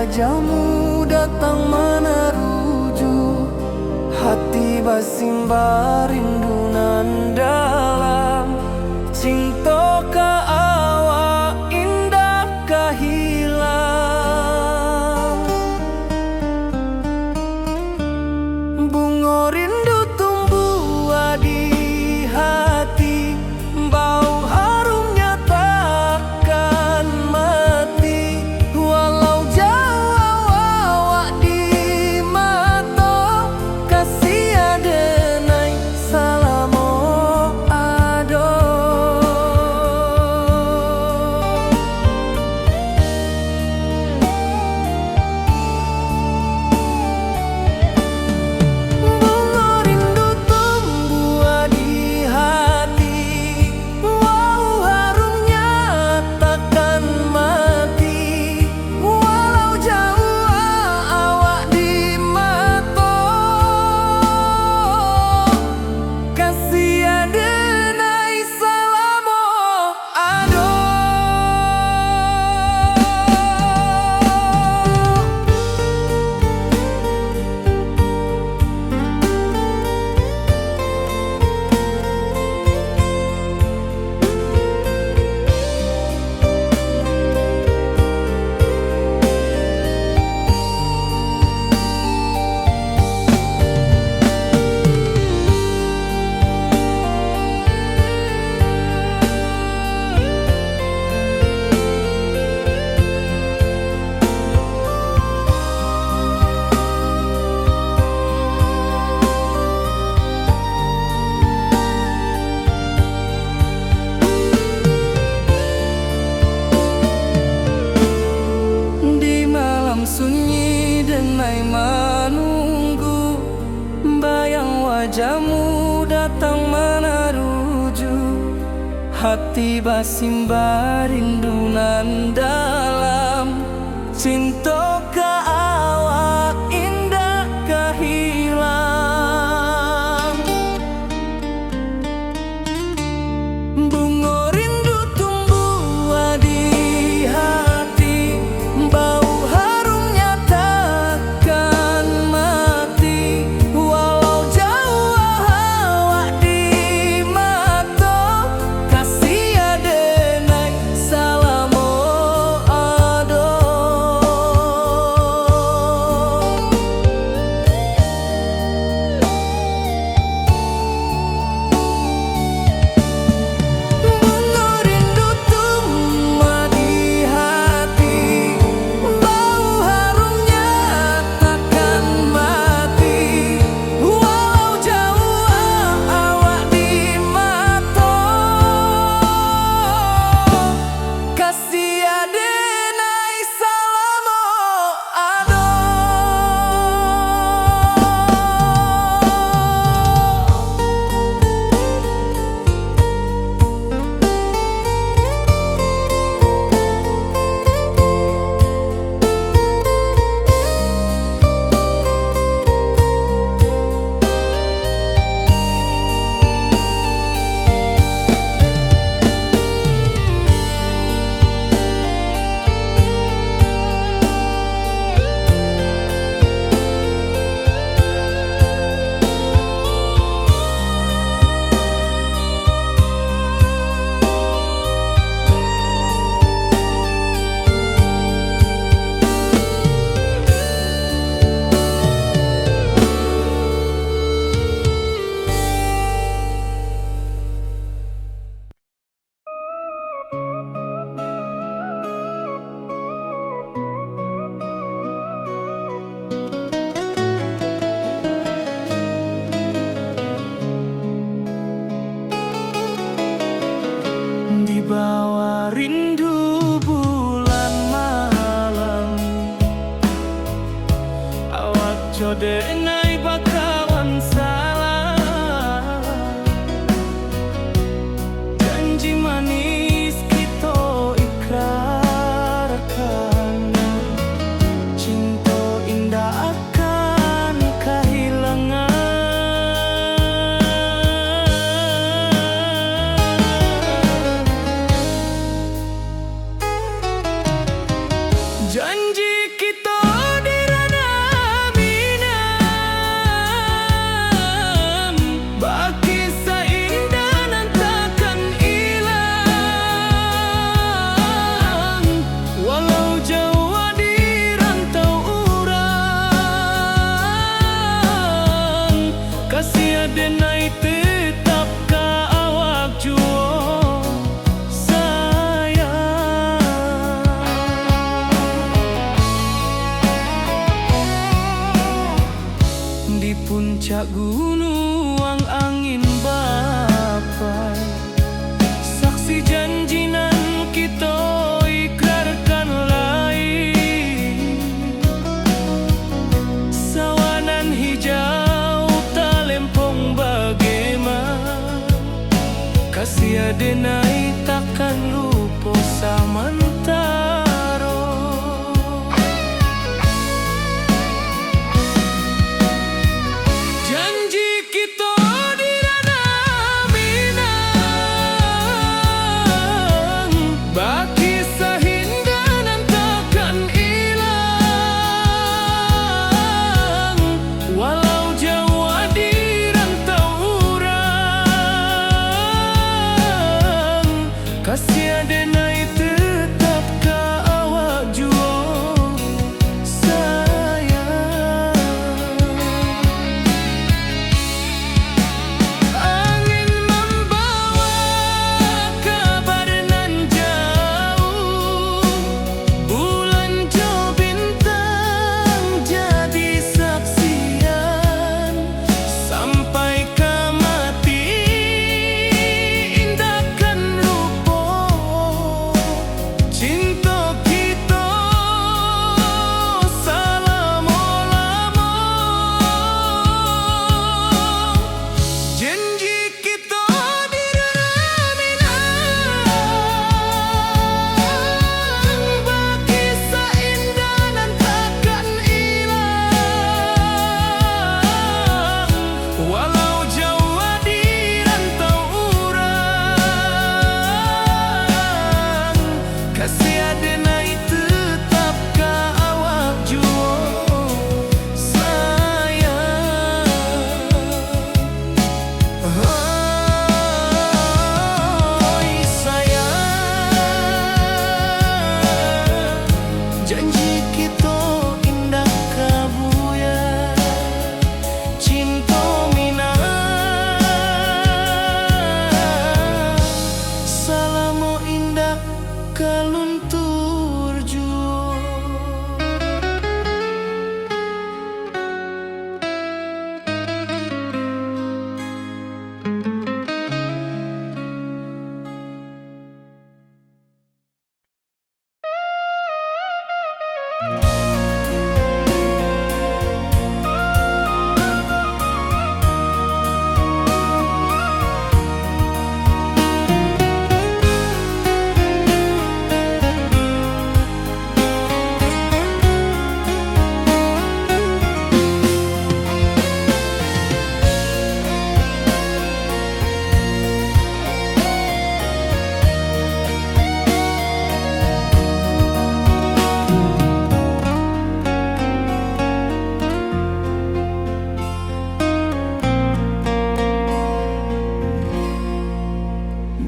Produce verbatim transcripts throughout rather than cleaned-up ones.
Jamu datang manaruju, hati basimba rindu nan dalam. Cinto ka awak indak ka hilang. Bungo rindu tumbuah di hati, bau harumnya takkan mati. Walau jauah awak di mato, kasih adenai salamo ado. Bungo rindu tumbuah di hati, bau harumnya takkan mati. Walau jauah awak di mato, kasih adenai salamo ado. Di malam sunyi denai manunggu, bayang wajahmu datang manaruju. Hati basimba rindu nan dalam, cinto ka awak indak ka hilang. Bungo rindu tumbuah di hati, bau harumnya takkan mati. Walau jauah awak di mato, kasih adenai salamo ado. Bungo rindu tumbuah di hati, bau harumnya takkan mati. Walau jauah awak di mato, kasih adenai salamo ado. Di bawah rindu bulan malam, awak jo denai bakawan salam. Janji manis kito ikrarkan, cinto indak akan kahilangan. Janji kito Gunuang angin bapai, saksi janji nan kito ikrarkan lai. Sawah nan hijau talempong bagema, kasih denai takkan lupo samantaro. Janji kito di Ranah Minang, bakisah indah nan takkan ilang. Walau jauah di rantau urang, kasih denai tetap ka awak juo, sayang. Angin mambawa kabar nan jauah, bulan jo bintang jadi saksian. Sampai ka mati indak kan lupo, cinto kito salamo-lamo. Janji kito di Ranah Minang, bakisah indah nan takkan ilang. Walau jauah di rantau urang, kasih denai tetap ka awak juo, sayang. Oi sayang, janji kito indak ka buya. Cinto Minang salamo indak ka luntur juo.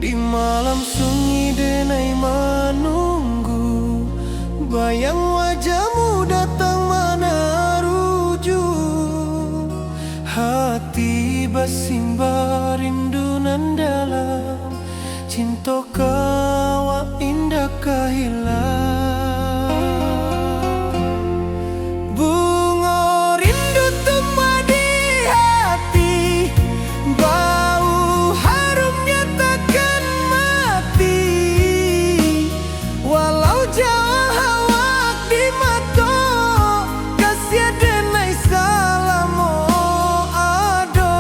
Di malam sunyi denai manunggu, bayang wajahmu datang manaruju. Hati basimba rindu nan dalam, cinto ka awak indak ka hilang. Bungo rindu tumbuah di hati, bau harumnya takkan mati. Walau jauah awak di mato, kasih denai salamo ado.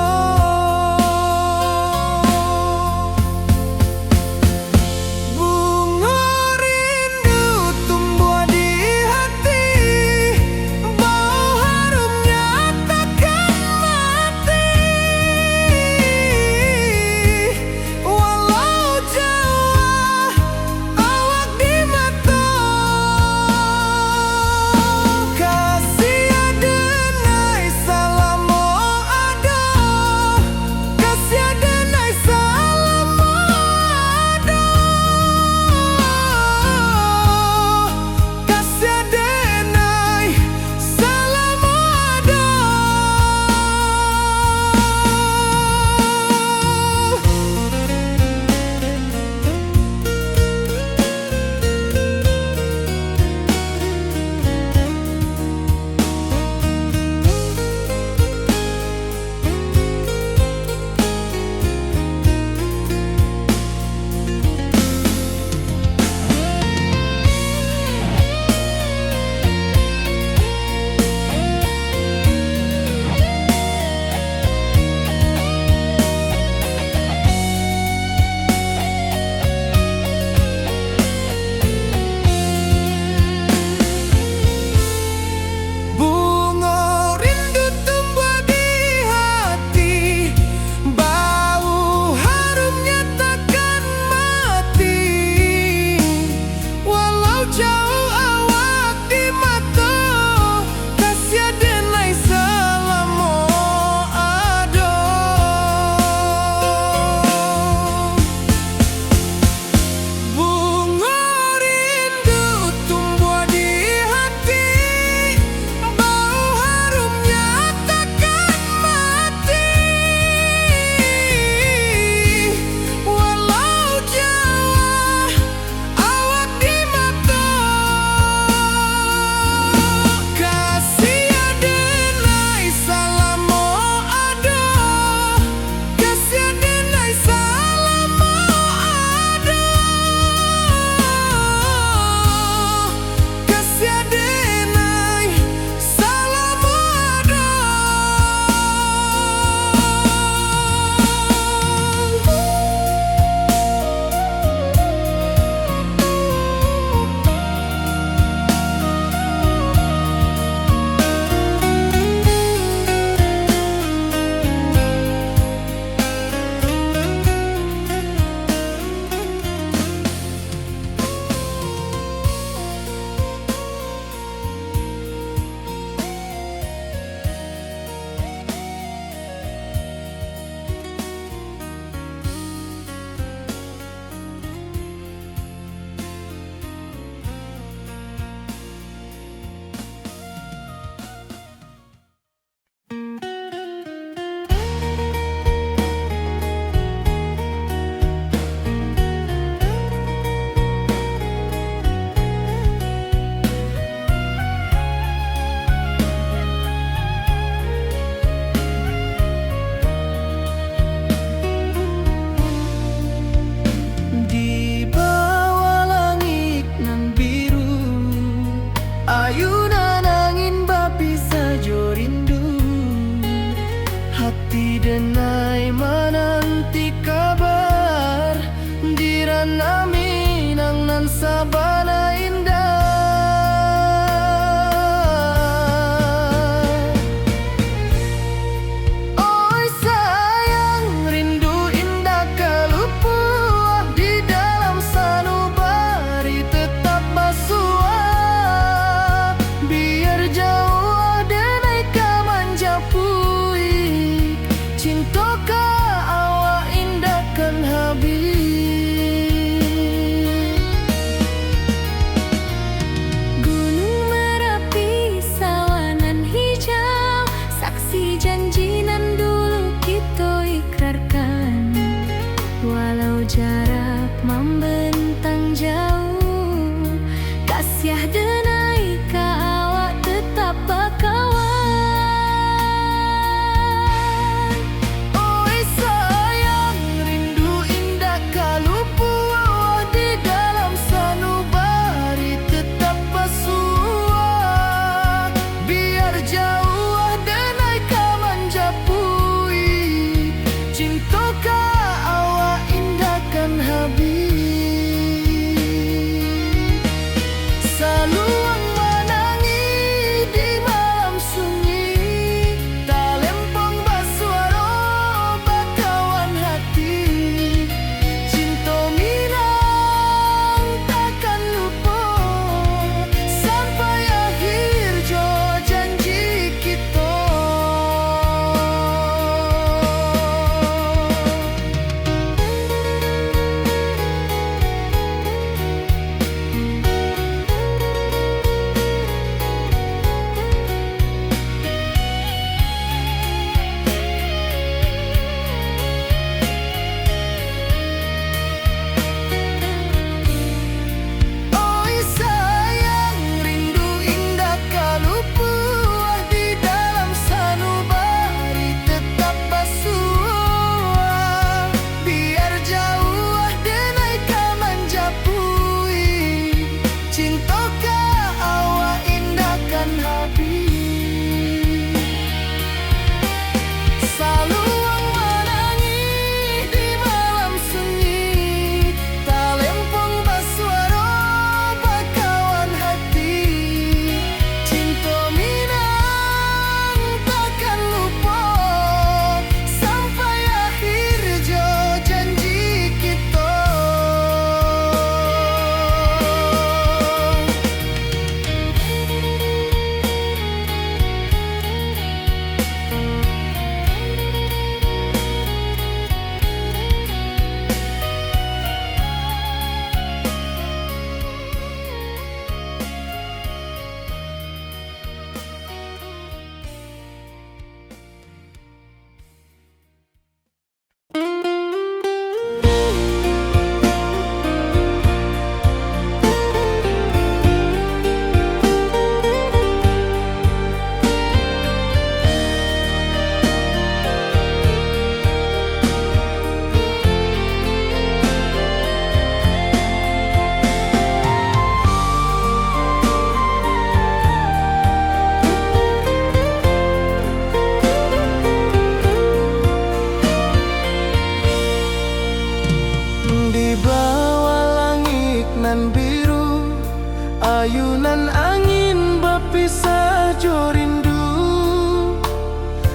Angin bapisah jo rindu,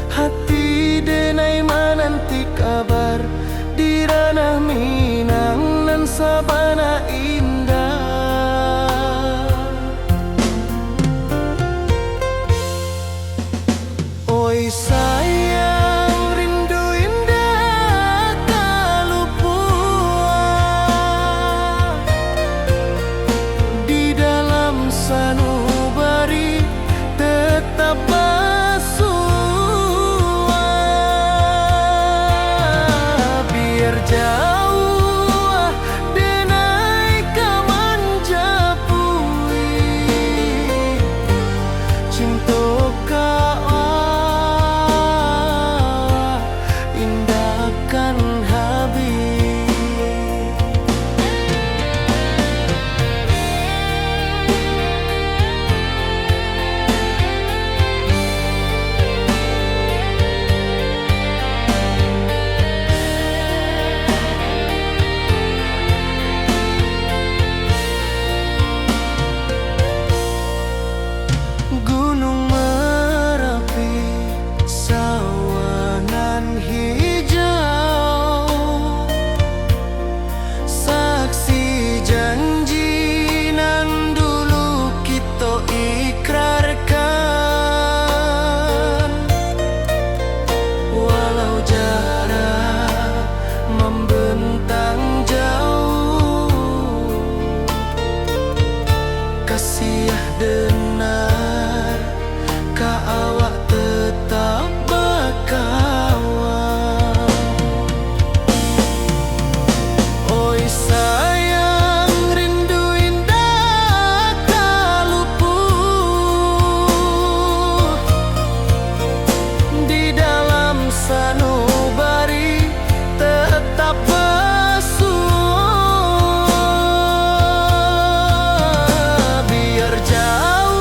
hati denai mananti kabar di ranah Minang nan sabana indah. Oi sayang, rindu indak ka lupuah. Di dalam sanubari tetap basuah. Biar jauah denai ka manjapui, cinto ka awak indak kan habih. Gunung Marapi, sawah nan hijau, saksi janji nan dulu kito ikrarkan. Walau jarak mambentang jauh, kasiah denai ka awak tetap bakawan. Oi sayang, rindu indak ka lupuah. Di dalam sanubari tetap basuah. Biar jauah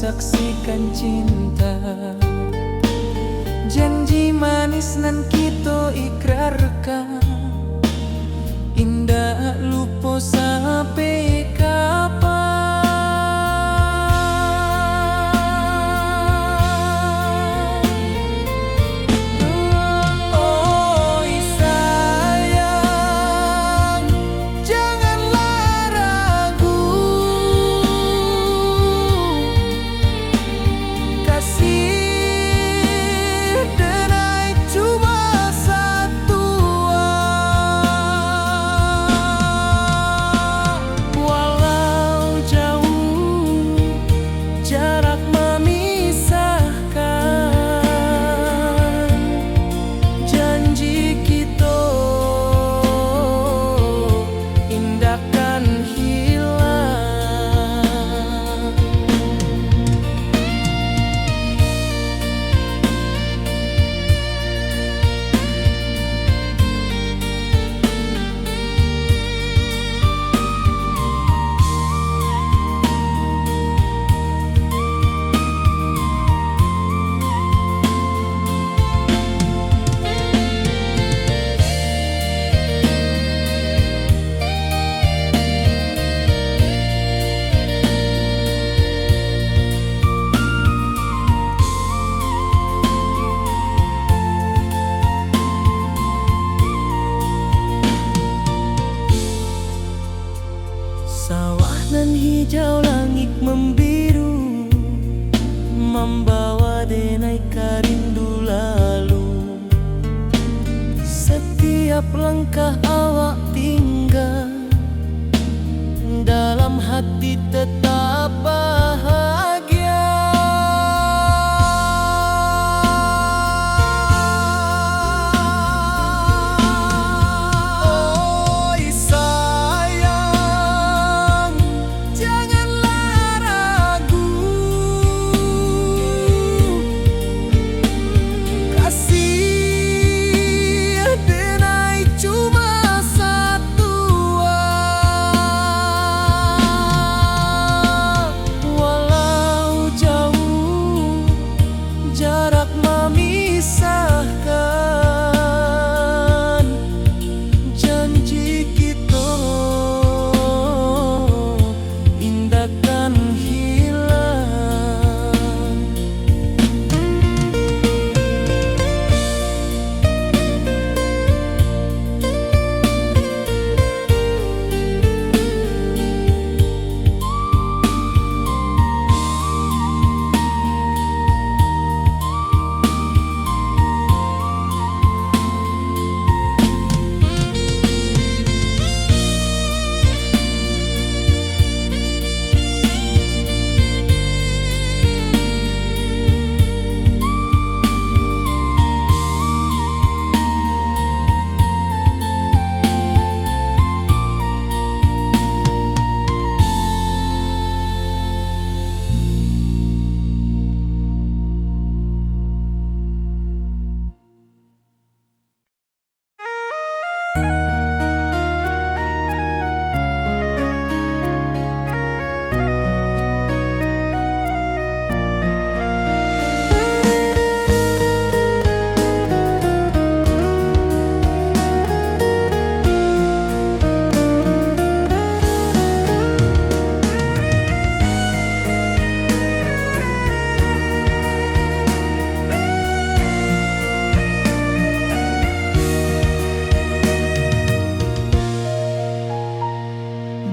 Saksikan cinta, janji manis nan kito ikrarkan, indak lupo sampai kapan. Oi sayang, janganlah ragu, kasih denai cuma satu. Walau jauh jarak mamisahkan, janji kito indak kan hilang. Sawah nan hijau, langik mambiru, mambawa denai ka rindu lalu. Satiap langkah awak tingga, dalam hati tetap bahagia. Oi sayang, janganlah ragu, kasih denai cuma satu. Walau jauh jarak mamisahkan, janji kito indak kan hilang.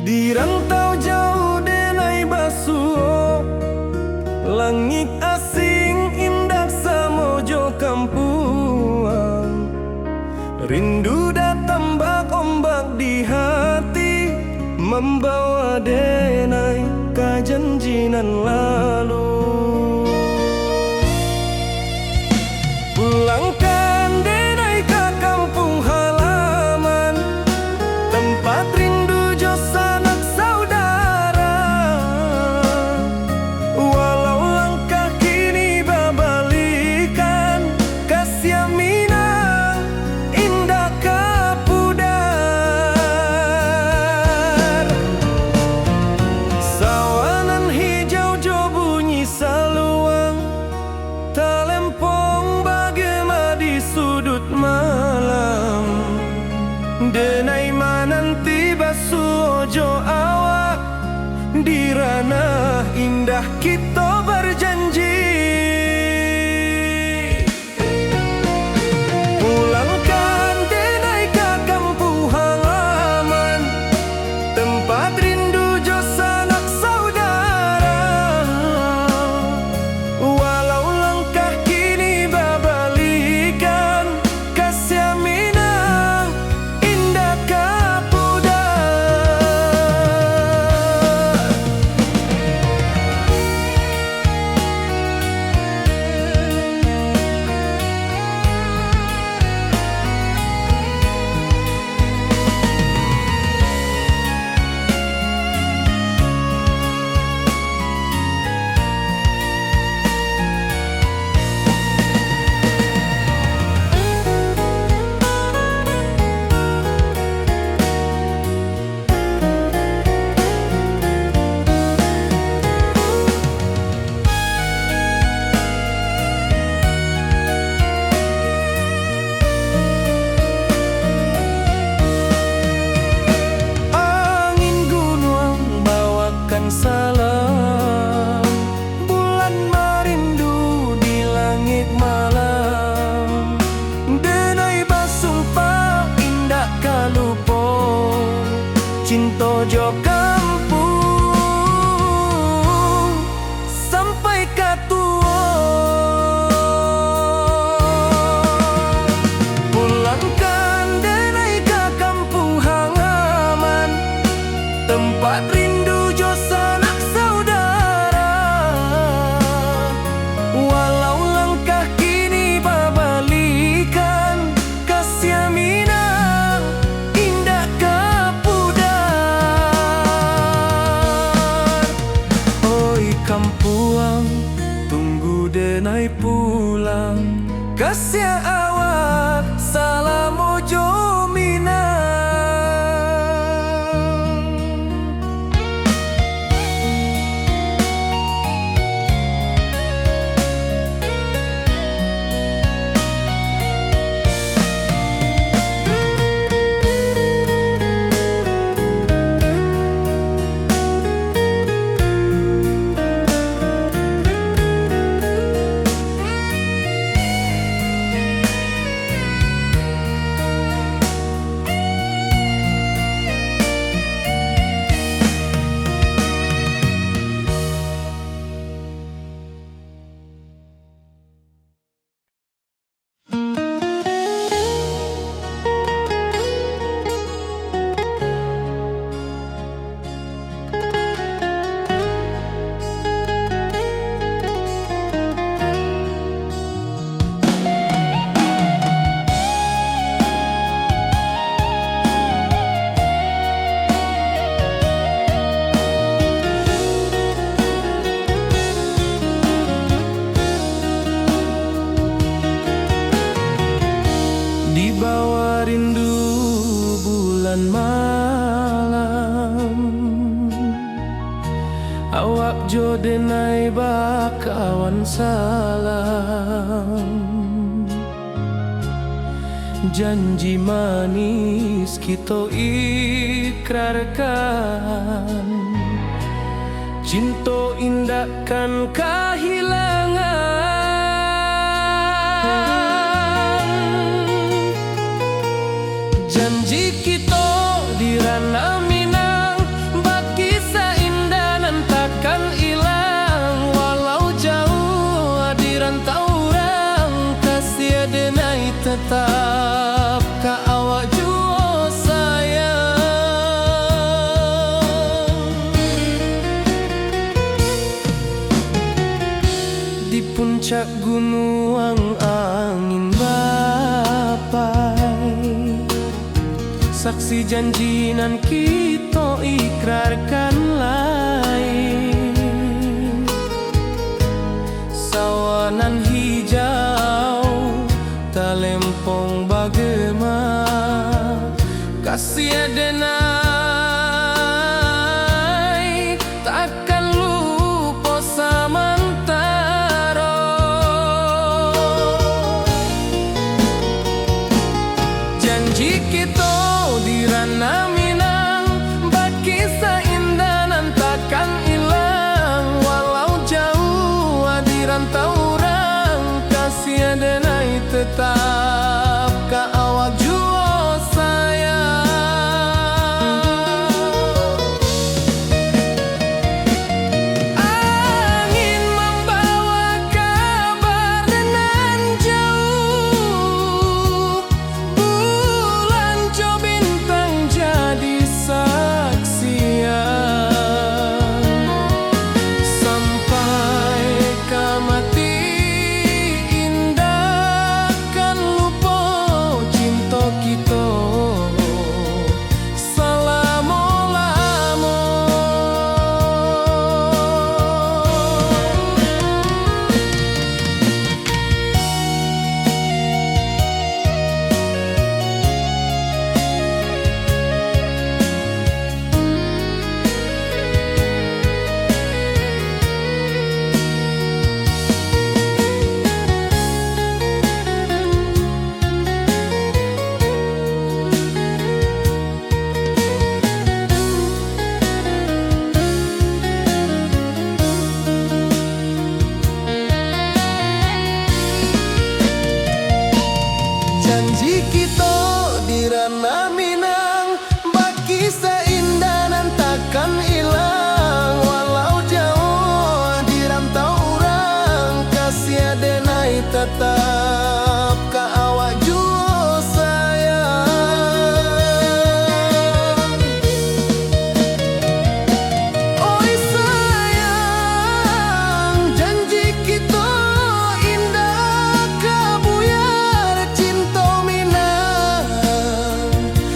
Di rantau jauah denai basuo, langik asing indak samo jo kampuang. Rindu datang bak ombak di hati, mambawa denai ka janji nan lalu. Pulangkan denai ka kampuang halaman, tampat rindu jo sanak saudara. Walau langkah kini Ai pulang, kasiah awak salamo jo Minang. Di bawah rindu bulan malam, awak jo denai bakawan salam. Janji manis kito ikrarkan, cinto indak kan kahilangan. Janji kito di Ranah Minang, bakisah indah nan takkan ilang. Walau jauah di rantau urang, kasiah denai tetap ka awak juo sayang. Di puncak gunuang angin bapai, saksi janji nan kito ikrarkan lai. Sawah nan hijau talempong bagema, kasiah denai takkan lupo samantaro. Janji kito di Ranah Minang, bakisah indah nan takkan ilang. Walau jauah di rantau urang, kasiah denai tetap ka awak juo sayang. Angin mambawa kabar nan jauah, bulan jo bintang jadi saksian. Sampai ka mati indak kan lupo cinto kito salamo-lamo. Janji kito di Ranah Minang, bakisah indah nan takkan ilang. Walau jauah di rantau urang, kasiah denai tatap ka awak juo sayang. Oi sayang, janji kito indak ka buyar, cinto Minang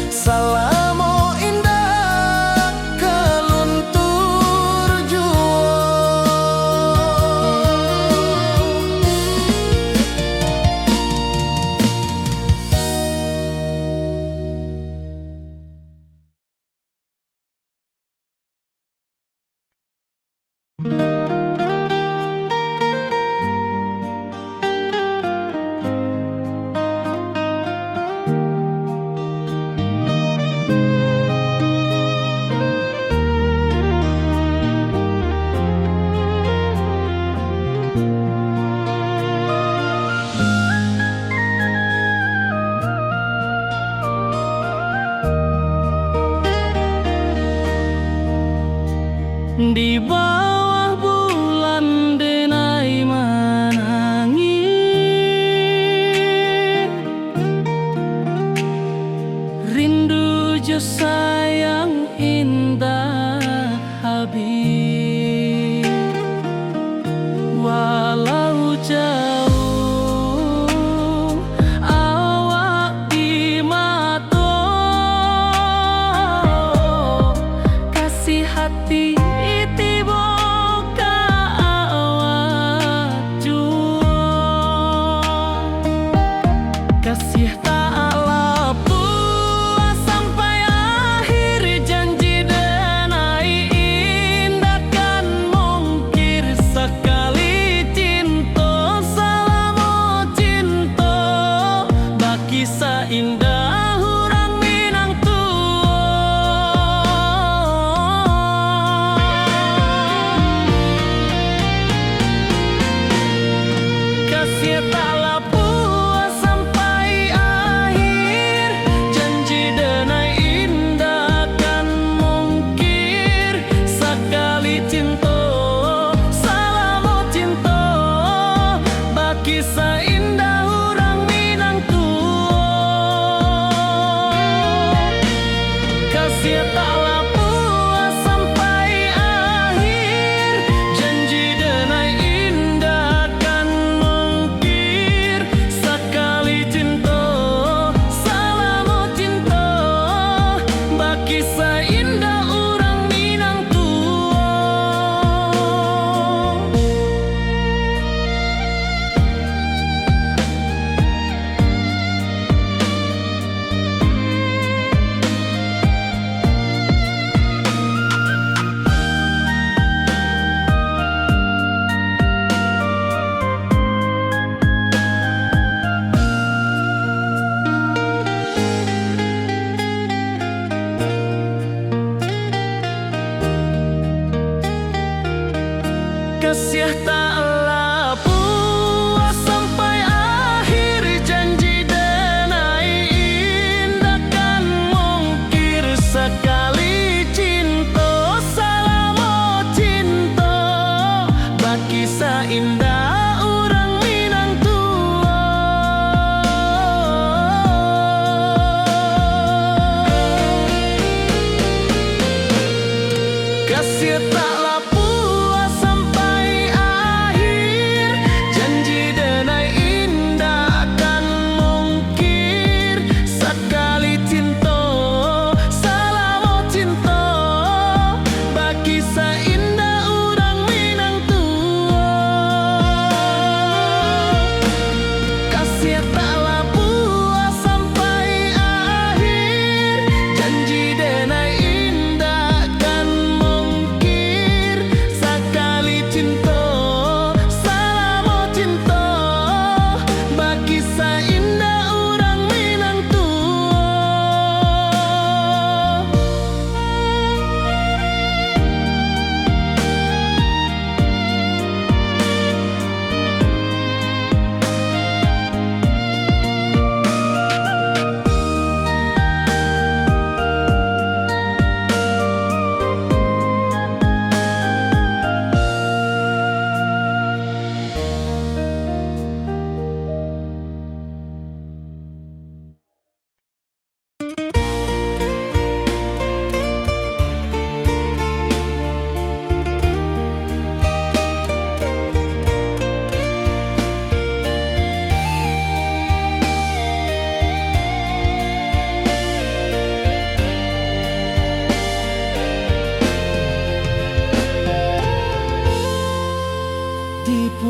salamo indak ka luntur juo.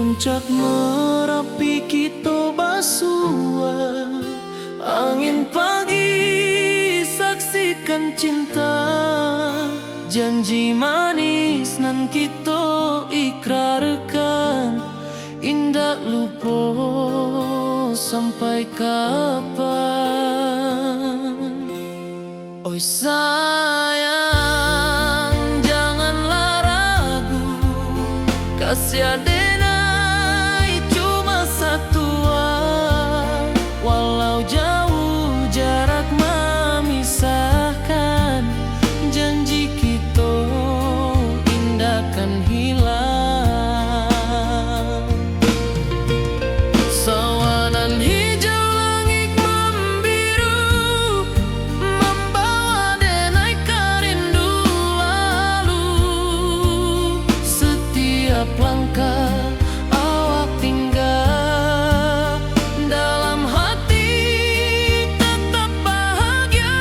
Puncak Marapi kito basua, angin pagi saksikan cinta, janji manis nan kito ikrarkan, indak lupo sampai kapan. Oi sayang, janganlah ragu, kasih adenai cuma satua. Walau jauh jarak mamisahkan, janji kito indak kan hilang. Sawanan hijau langik mambiru, mambawa denai ka rindu lalu. Setiap langkah awak tingga, dalam hati tetap bahagia.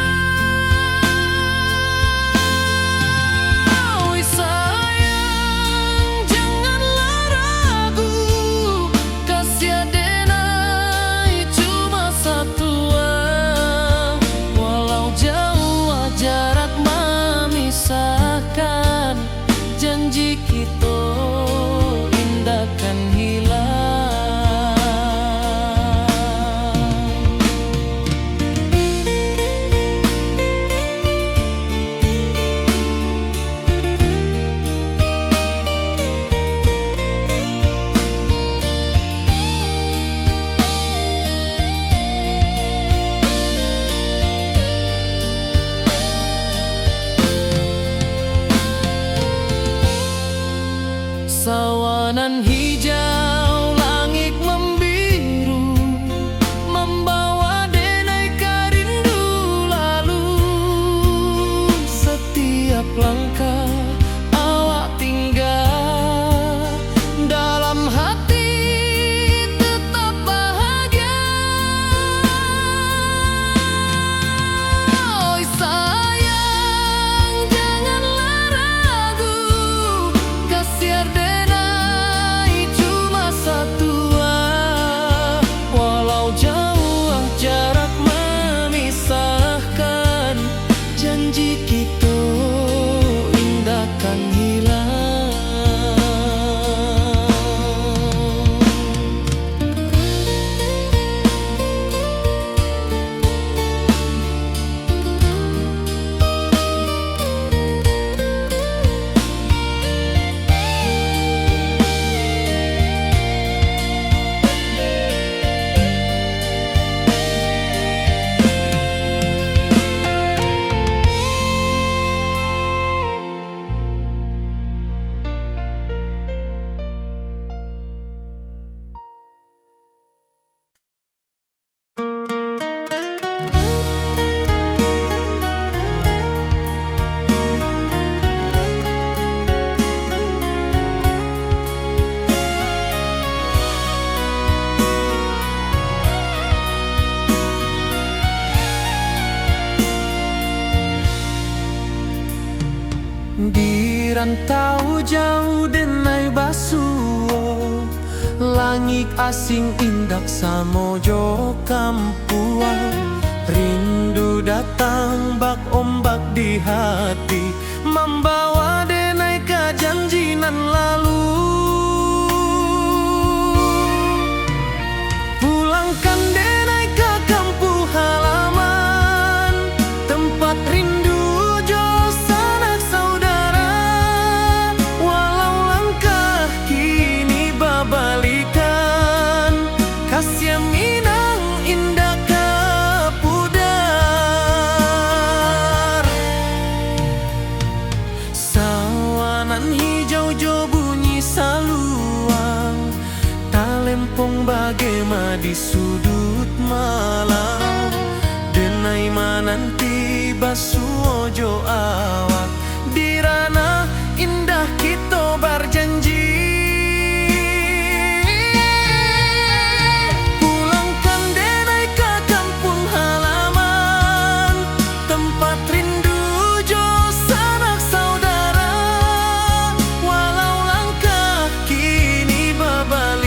Oi sayang, janganlah ragu, kasih adenai cuma satua. Walau jauh jarak mamisahkan, janji kito indak kan hilang. Sawanan hijau langik mambiru, mambawa denai ka rindu lalu. Setiap langkah awak tingga, dalam hati tetap bahagia. Oi sayang, janganlah ragu, kasih adenai cuma satua. Walau jauh jarak mamisahkan, janji kito indak kan hilang. Di rantau jauah denai basuo, langik asing indak samo jo kampuang. Rindu datang bak ombak di hati, mambawa denai ka janji nan lalu. Pulangkan denai ka kampuang halaman, tempat rindu jo sanak saudara. Walau langkah kini babalikan, kasiah minang indak ka pudar. Sawanan hijau jo bunyi saluang, talempong bagema di suduik malam. Denai mananti basuo jo awak, di ranah indah kito barjanji. Pulangkan denai ka kampuang halaman, tempat rindu jo sanak saudara. Walau langkah kini babalikan,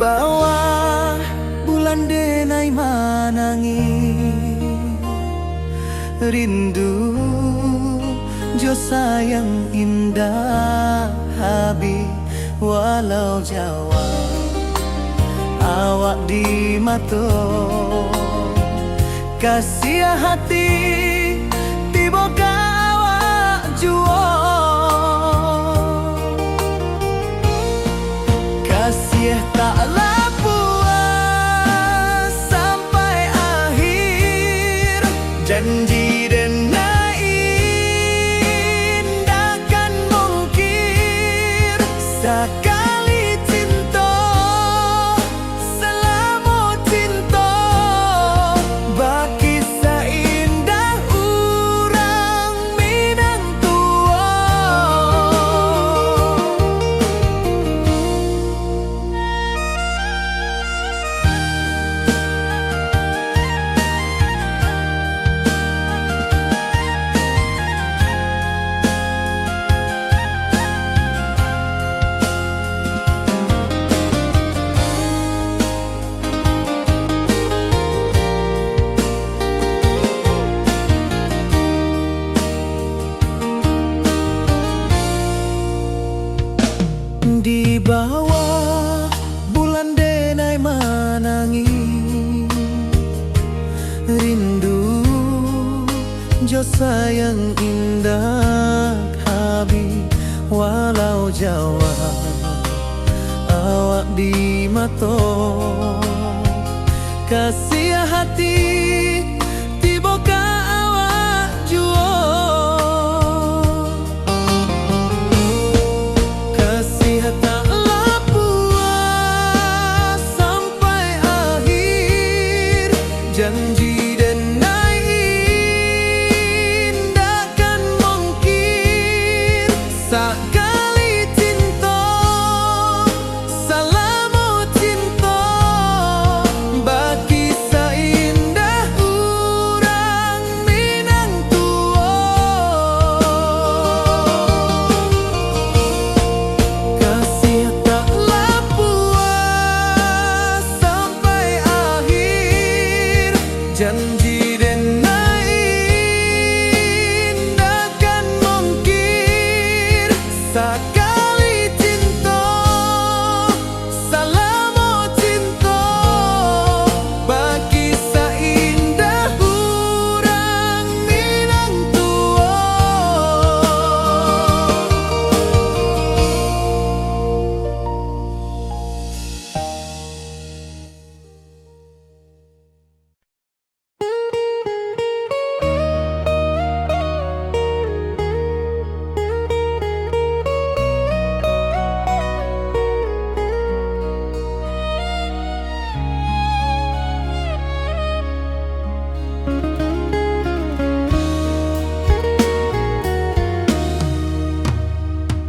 Bawah bulan denai manangih, rindu jo sayang indak habih, walau jauah awak di mato. Kasiah hati tibo ka awak juo. Kasiah tak lah puas sampai akhir. Janji denai indak kan mungkir. Sakali cinto, salamo cinto, bakisah indah urang Minang tuo. Di bawah bulan denai manangih, rindu jo sayang indak habih, walau jauah awak di mato. Kasiah hati tibo ka awak juo. Kasiah tak lah puas sampai akhir. Janji denai indak kan mungkir. Sakali cinto, salamo cinto, bakisah indah urang Minang tuo. Kasiah tak lah puas sampai akhir. Janji denai indak kan mungkir. Sakali cinto, salamo cinto, bakisah indah urang Minang tuo.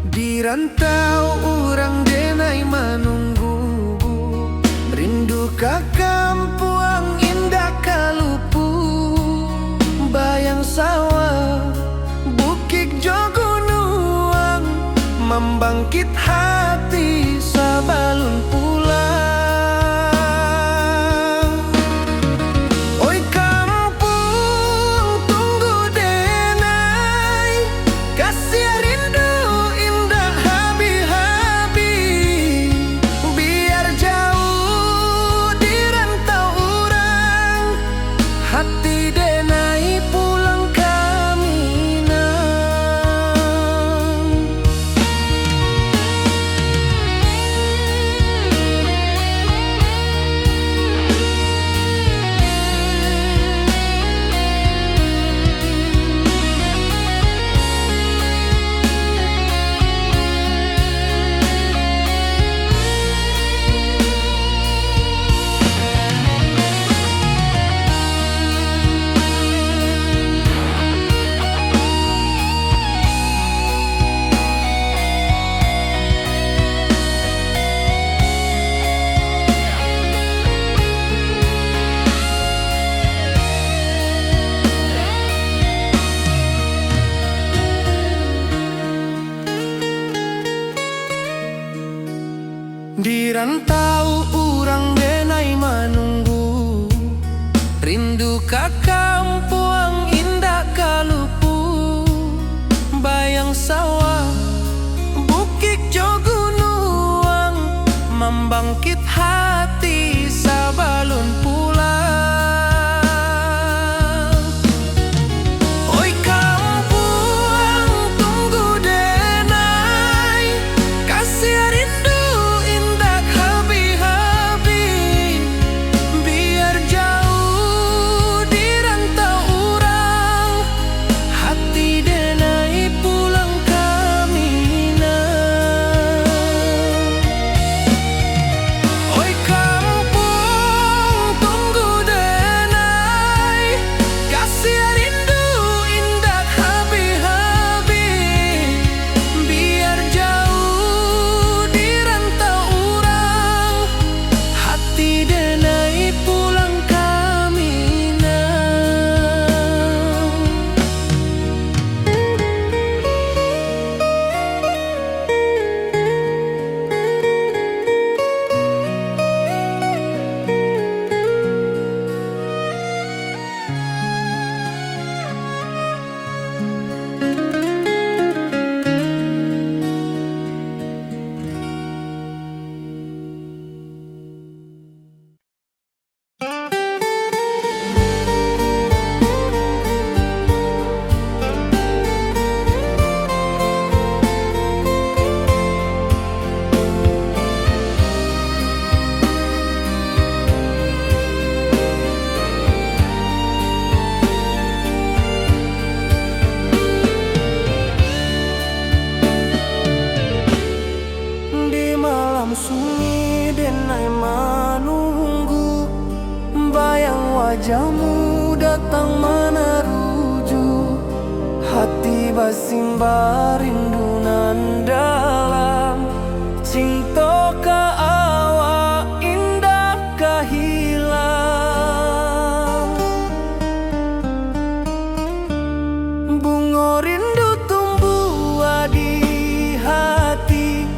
Di rantau urang denai manunggu, rindu ka kampuang indak ka lupu. Bayang sawah, bukik jo gunuang, mambangkit hati sabalun pulang. Oi kampuang, tunggu denai, kasiah rindu indak habih-habih. Biar jauah di rantau urang, hati denai pulang ka Minang. Di rantau urang denai manunggu, rindu ka kampuang indak ka lupu. Bayang sawah, bukik jo gunuang, mambangkit hati sabalun pulang. Oi kampuang, tunggu denai, kasiah rindu indak habih-habih. Biar jauah di rantau urang, hati denai pulang ka Minang. Oi kampuang, tunggu denai, kasiah rindu indak habih-habih. Biar jauah di rantau urang, hati denai pulang ka Minang. Di malam sunyi denai manunggu, bayang wajahmu datang manaruju. Hati basimba rindu nan dalam, cinto ka awak indak ka hilang. Bungo rindu tumbuah di hati,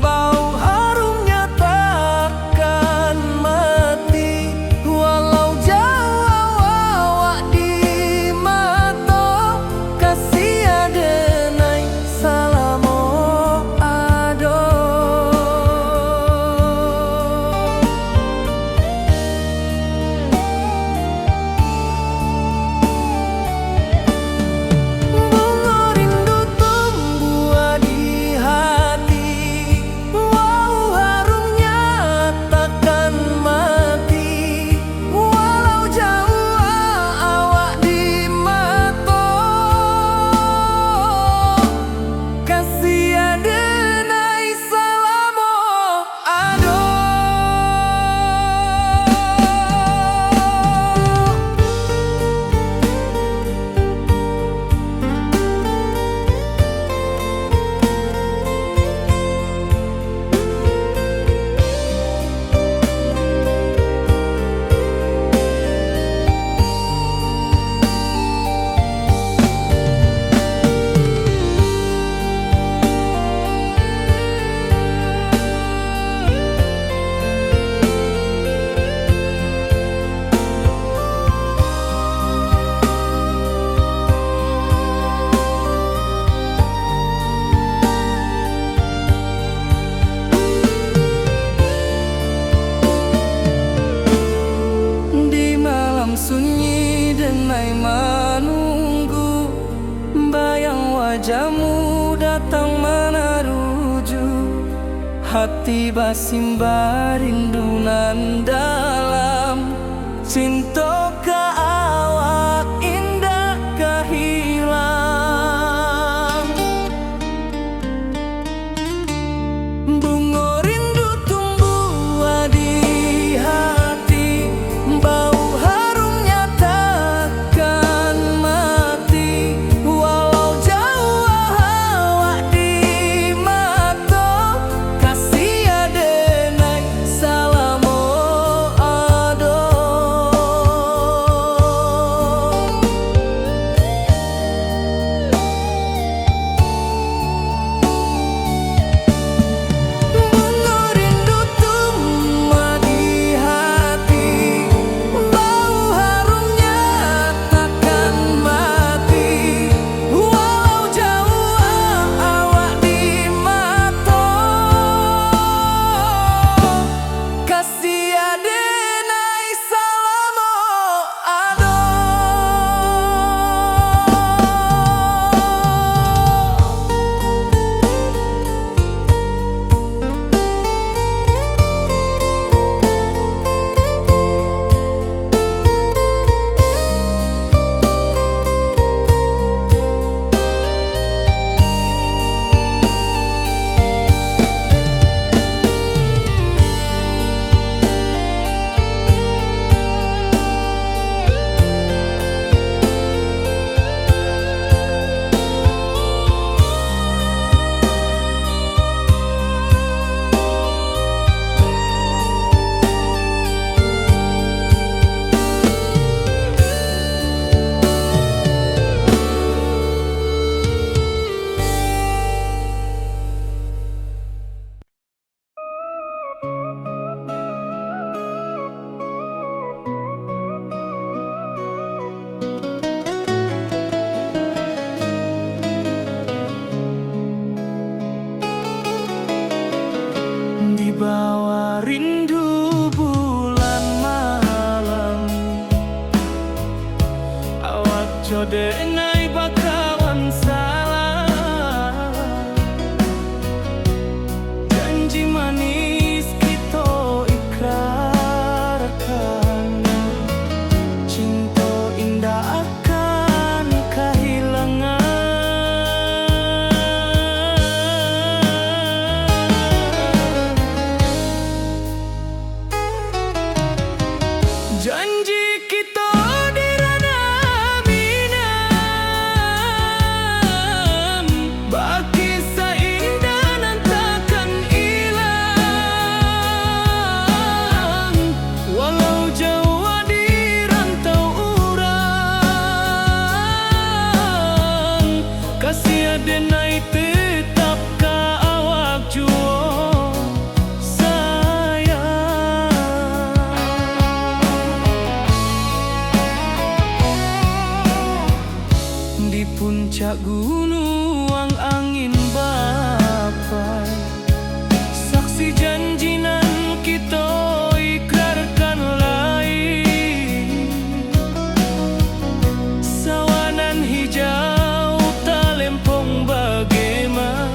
bau harumnya takkan mati. Walau jauah awak di mato, kasiah denai salamo ado. Bungo rindu tumbuah di hati, wau harumnya takkan mati. Walau jauah awak di mato, kasiah denai salamo ado. Di malam sunyi denai manunggu, bayang wajahmu datang manaruju. Hati basimba rindu nan dalam, cinto ka awak indak ka hilang. Bungo rindu tumbuah di hati, bau harumnya takkan mati. Walau jauah awak di mato, kasiah denai salamo ado. Bawa rindu bulan malam, awak co denai bakawan salam. Janji manis kito ikrarkan, cinto indak akan kahilangan. Janji kito di Ranah Minang, bakisah indah nan takkan ilang. Walau jauah di rantau urang, kasih denai tetap ka awak juo sayang. Di puncak gunuang angin bapai, saksi janji nan kito ikrarkan lai. Sawah nan hijau talempong bagema,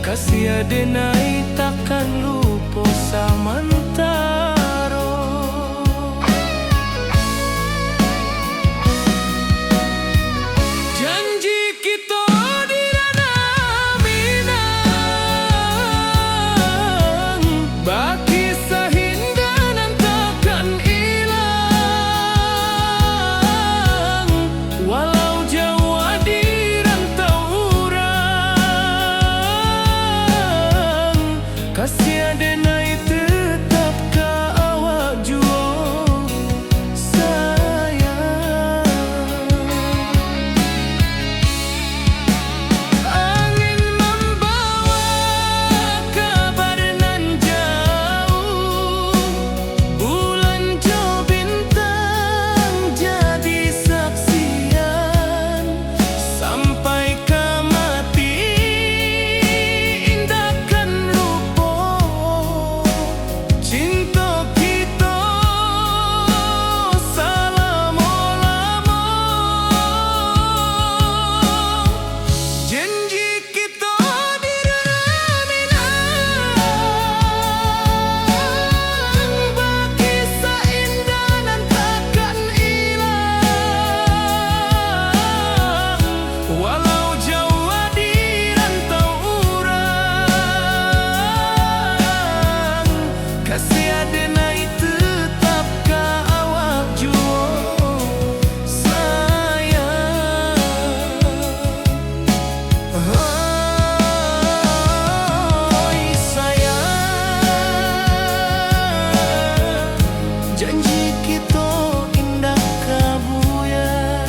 kasih denai takkan lupo samantaro. Janji kito di Ranah Minang, bakisah indah nan takkan ilang. Walau jauah di rantau urang, kasih denai tetap ka awak juo sayang. Angin mambawa kabar nan jauah, bulan jo bintang jadi saksian. Sampai ka mati indak kan lupo cinto kito salamo-lamo. Janji kito di Ranah Minang, bakisah indah nan takkan ilang. Walau jauah di rantau urang, kasih denai tetap ka awak juo sayang. Oi sayang, janji kito indak ka buyar.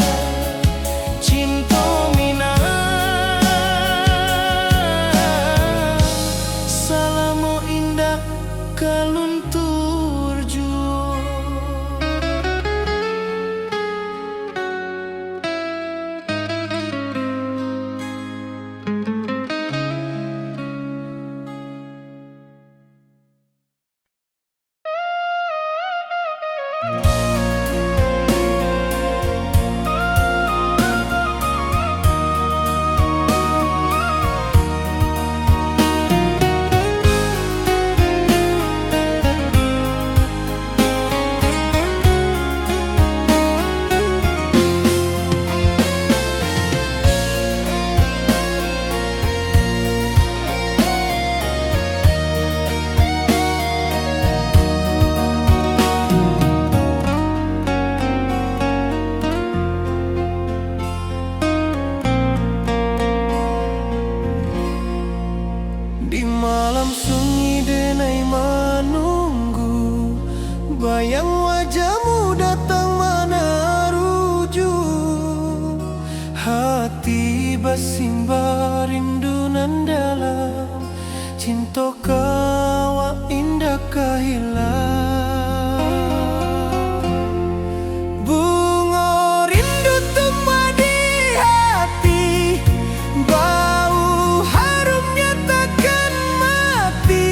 Cinto Minang salamo indak ka luntur juo. Di malam sunyi denai manunggu, bayang wajahmu datang manaruju. Hati basimba rindu nan dalam, cinto ka awak indak ka hilang. Bungo rindu tumbuah di hati, bau harumnya takkan mati.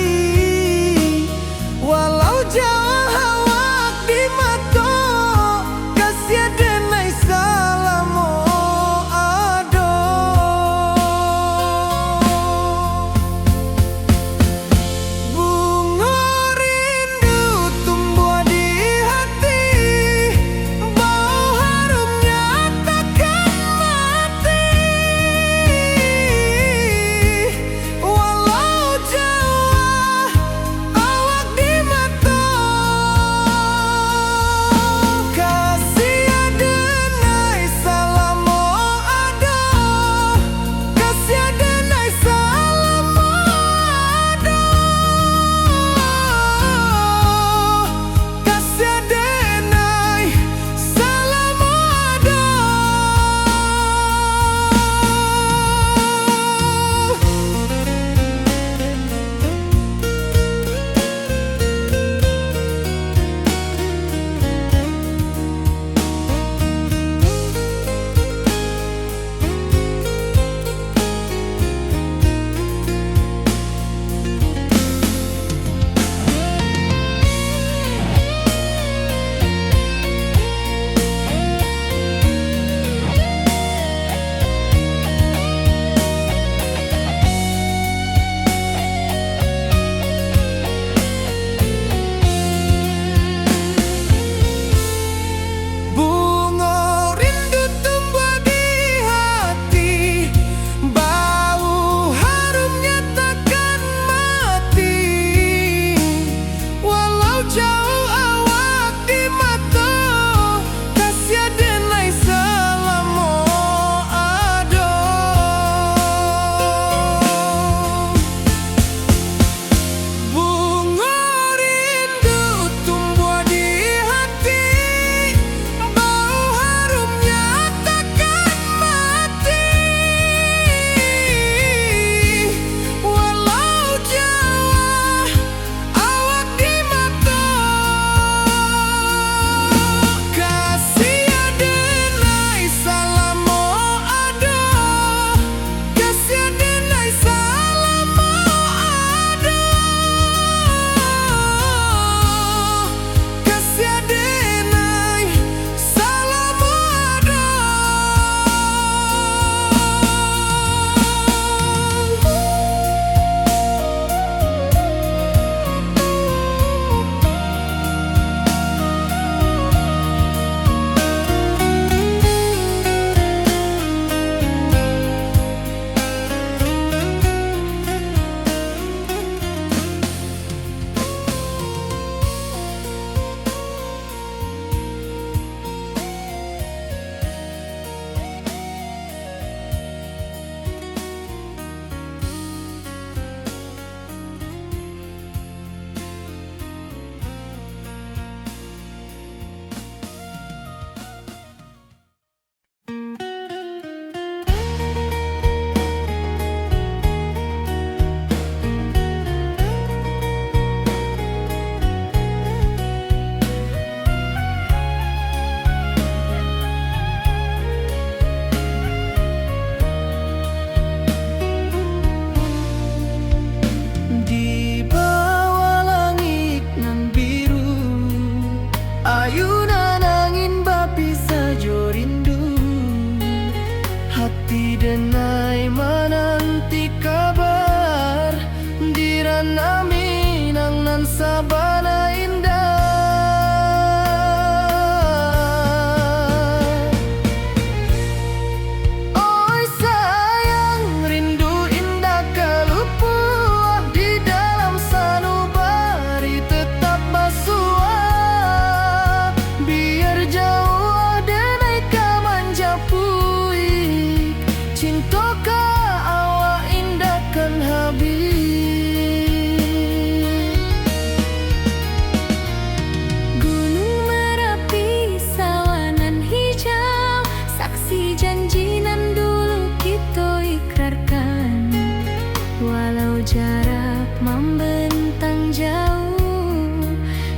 Jarak mambentang jauh,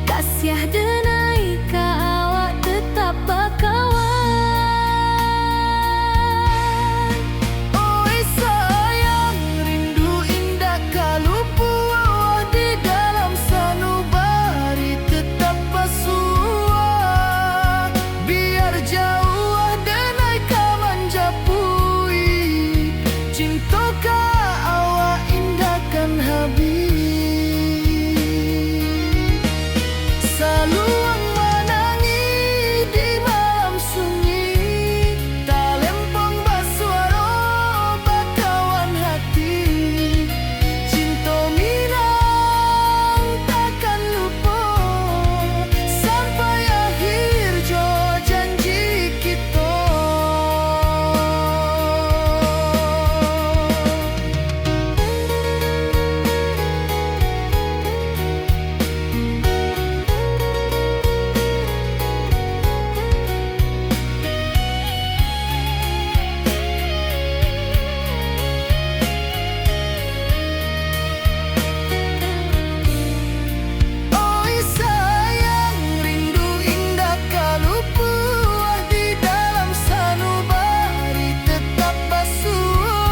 kasiah denai ka awak tetap bakawan. Oi sayang, rindu indak ka lupo, di dalam sanubari tetap basuo. Biar jauah denai ka manjapui, cinto ka awak indak kan habih. Saluang manangih di malam sunyi, talempong basuaro bakawan hati. Cinto Minang takkan lupo, sampai akhir jo janji kito. Oi sayang, rindu indak ka lupo, di dalam sanubari tetap basuo.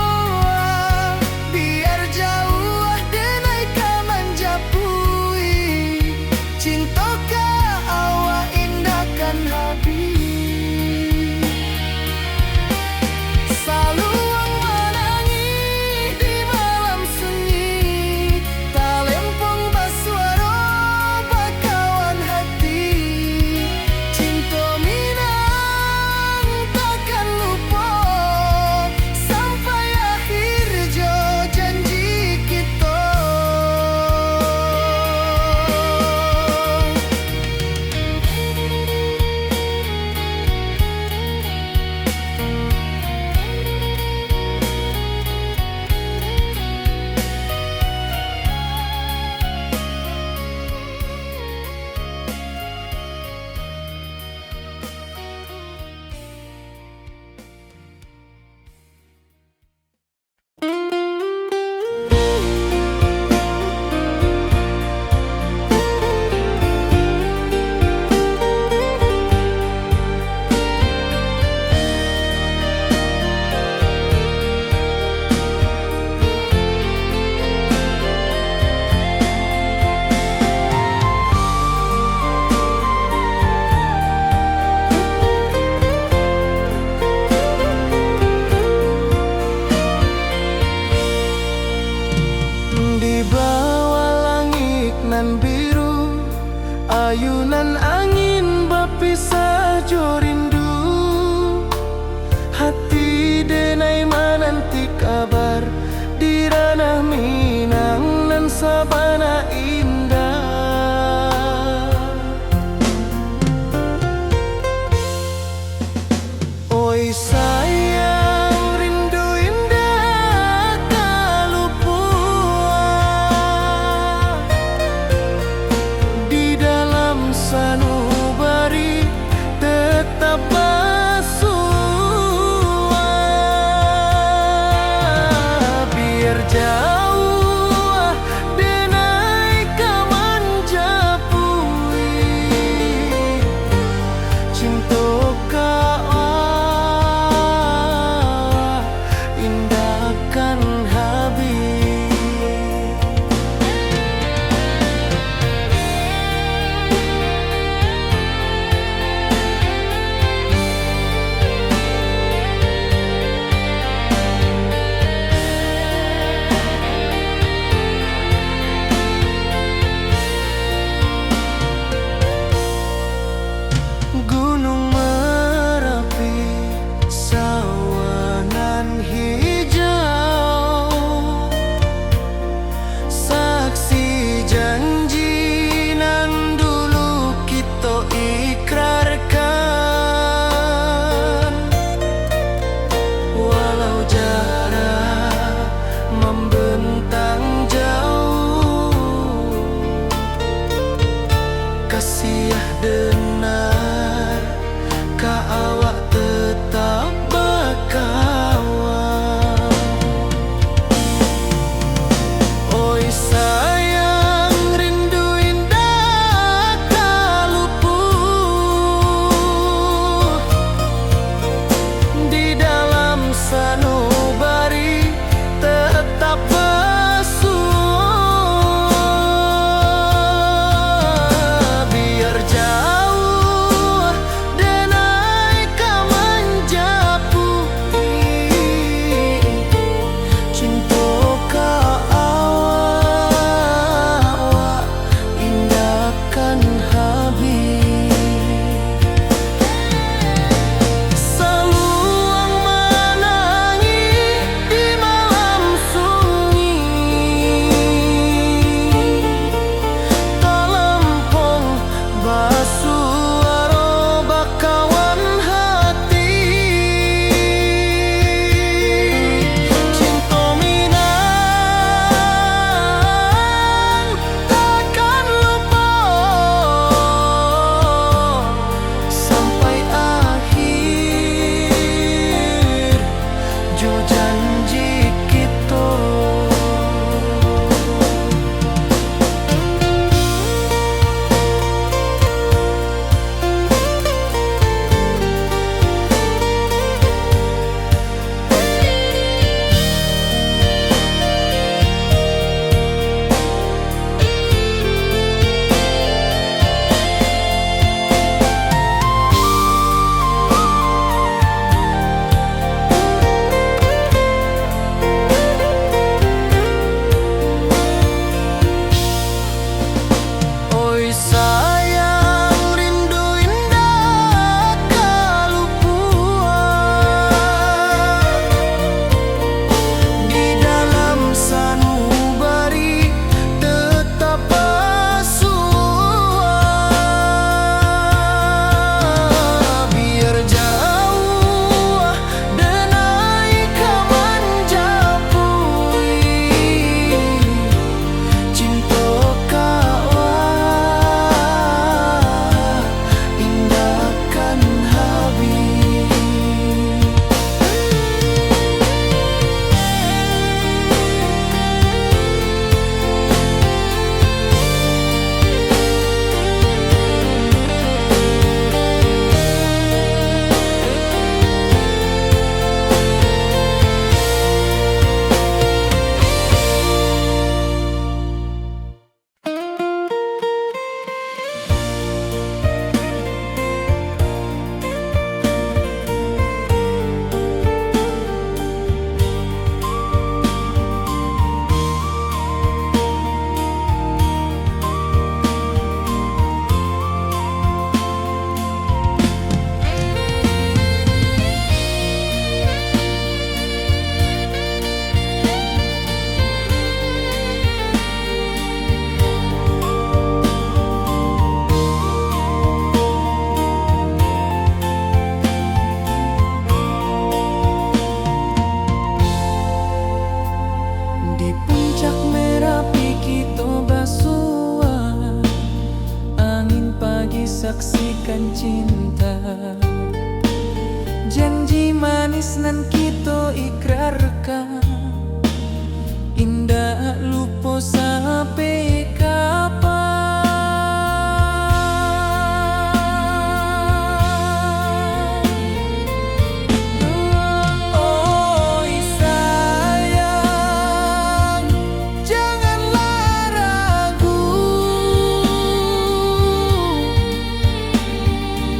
Biar jauah denai ka manjapui, cinto ka awak indak kan habih. Saluang manangih di malam sunyi, talempong basuaro bakawan hati. Cinto Minang takkan lupo, sampai akhir jo janji kito. Di bawah langik nan biru, ayunan angin bapisah jo rindu. Hati denai mananti kabar di ranah Minang nan sabana indah. Oi sayang, rindu indak ka lupoa. Di dalam sanubari tetap basuah. Biar jauah denai ka manjapui, cinto ka awak indak kan habih. Saksikan cinta, janji manis nan kito ikrarkan, indak lupo sampai kapan. Oi sayang, janganlah ragu,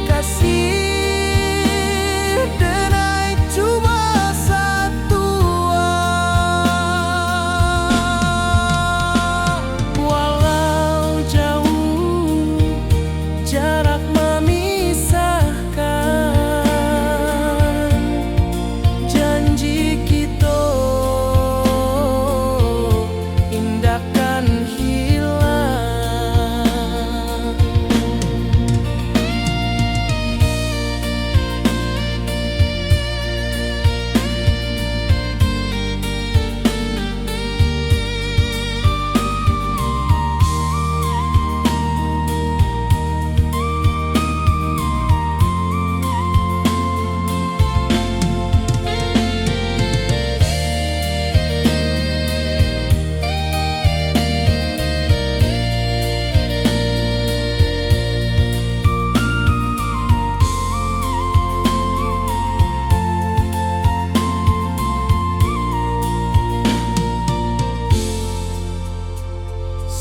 kasih denai cuma satu. Walau jauh jarak memisahkan, janji kito indak kan hilang.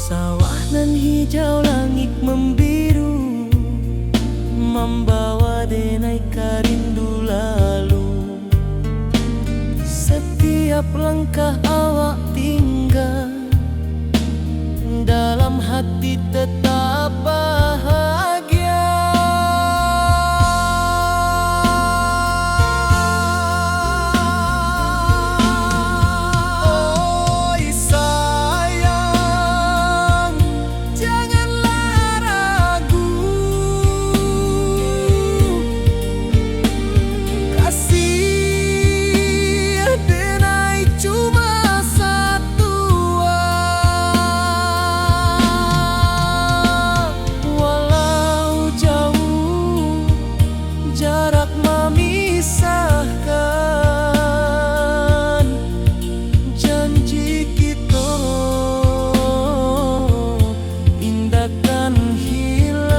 Sawah nan hijau, langik mambiru, mambawa denai ka rindu lalu. Satiap langkah awak tingga, dalam hati tetap bahagia. Oi sayang, janganlah ragu, kasih denai cuma satu. Walau jauh jarak mamisahkan, janji kito indak kan hilang.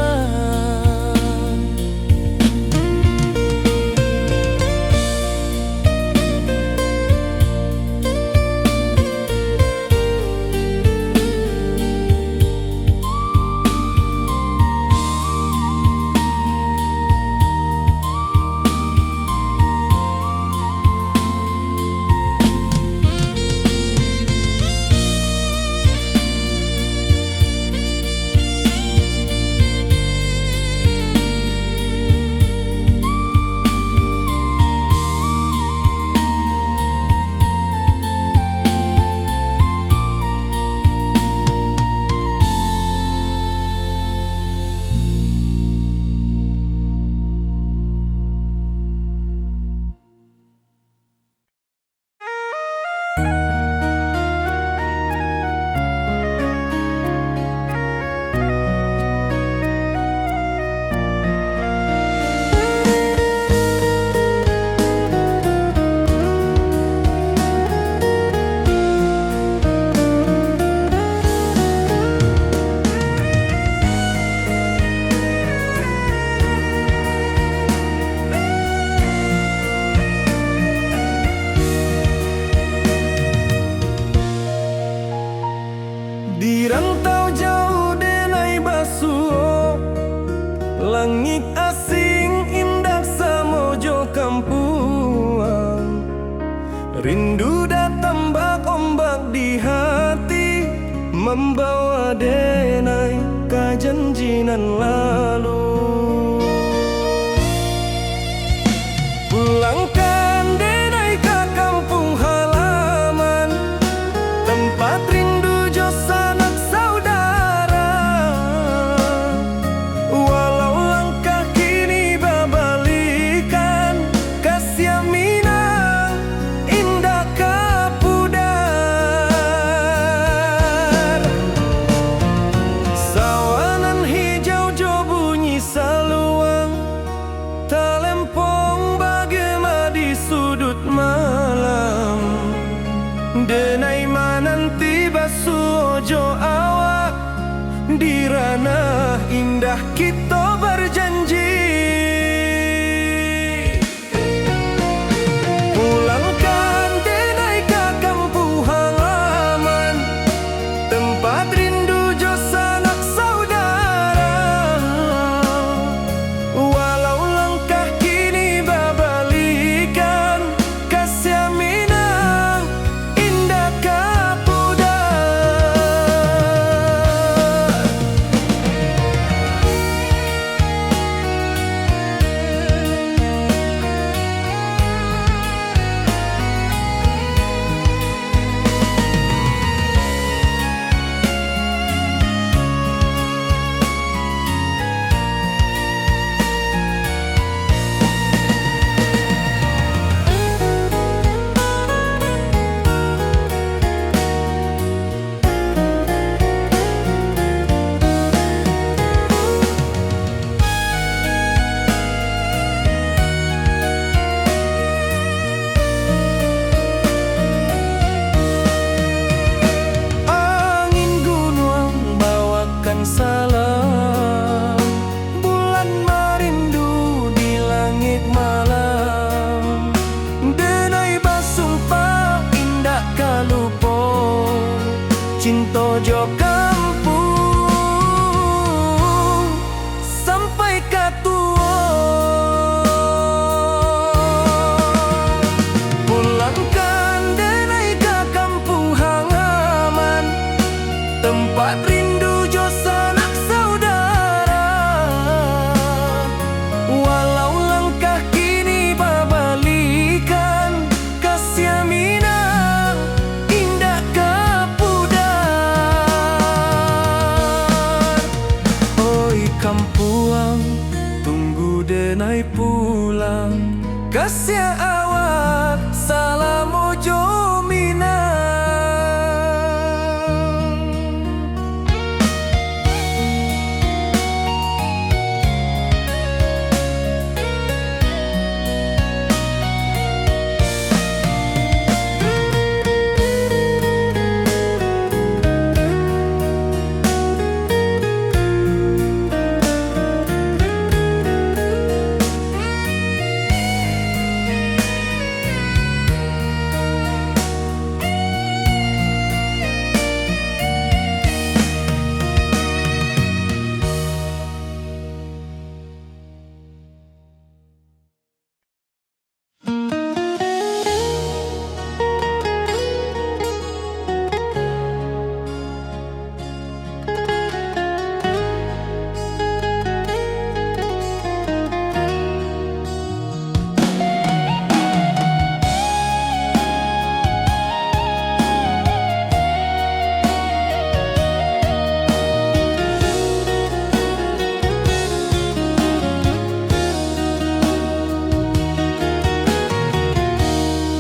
Di rantau jauah denai basuo, langik asing indak samo jo kampuang. Rindu datang bak ombak di hati, mambawa denai ka janji nan lalu. Pulangkan denai ka kampuang halaman, tampat rindu jo sanak saudara. Walau langkah kini babalikan, kasih Minang indak ka pudar. Sawah nan hijau jo bunyi jo awak, di ranah indah kito barjanji. Pulangkan denai ka kampuang halaman, tempat rindu jo sanak saudara. Walau langkah kini babalikan, kasiah Minang indak ka pudar. Angin gunuang bawakan salam, bulan marindu di langik malam. Denai basumpah indak ka lupo, cinto jo kampuang sampai ka tuo. Pulangkan denai ka kampuang halaman, tempat rindu jo sanak saudara. Walau langkah kini babalikan, kasiah Minang indak ka pudar. Oi kampuang, tunggu denai pulang. Kasiah awak, salamo jo Minang.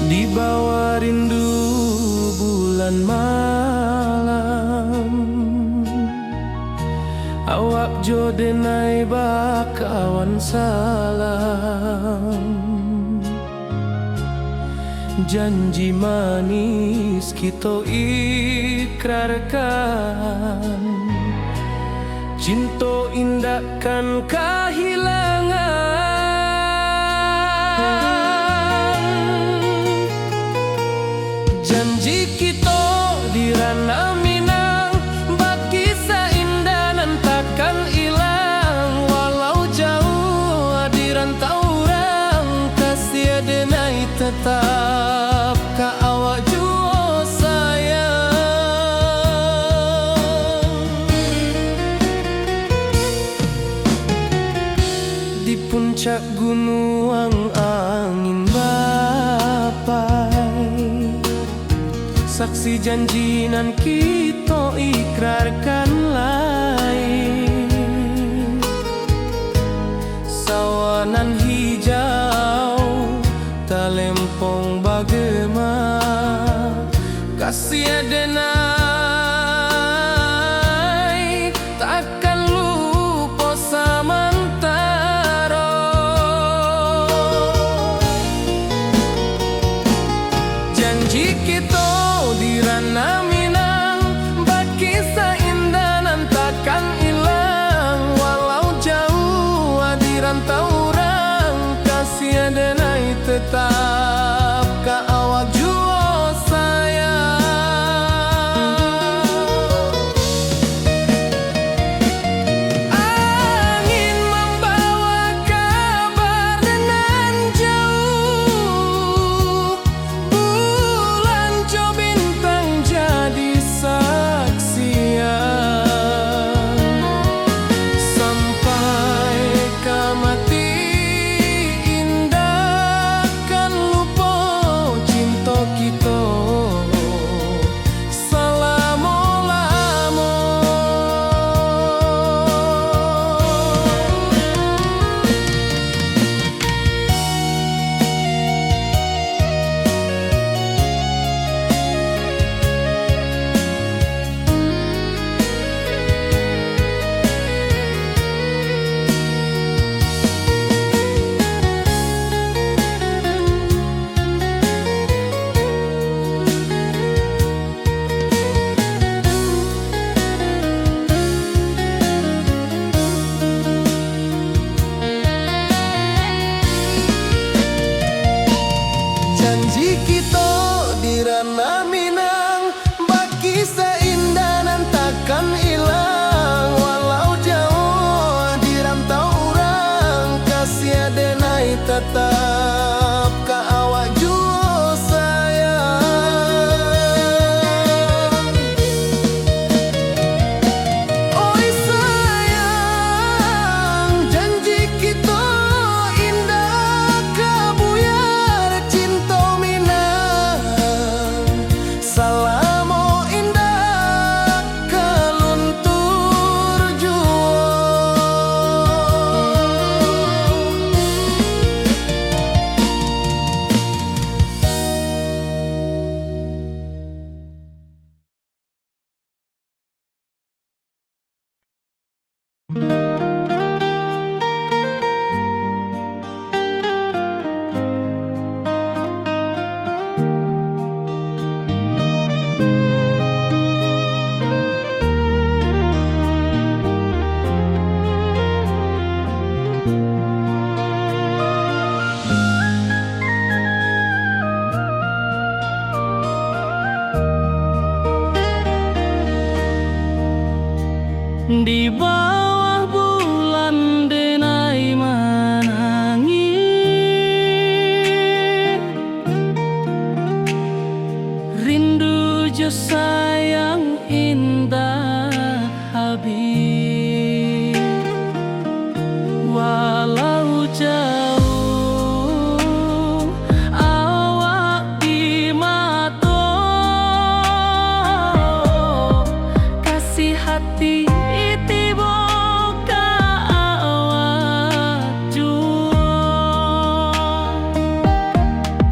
Di bawah rindu bulan malam, awak jo denai bakawan salam. Janji manis kito ikrarkan, cinto indak kan kahilangan. Janji kito di ranah Minang, bakisah indah nan takkan ilang. Walau jauah di rantau urang, kasiah denai tatap ka awak juo sayang. Di puncak gunuang angin bapai, saksi janji nan kito ikrarkan lai. Sawah nan hijau, talempong bagema, kasiah denai takkan lupo samantaro. Janji kito di ranah Minang, baki Di bawah bulan denai manangih, rindu jo sayang indak habih. Walau jauh awak di mato, kasih hati tibo ka awak juo.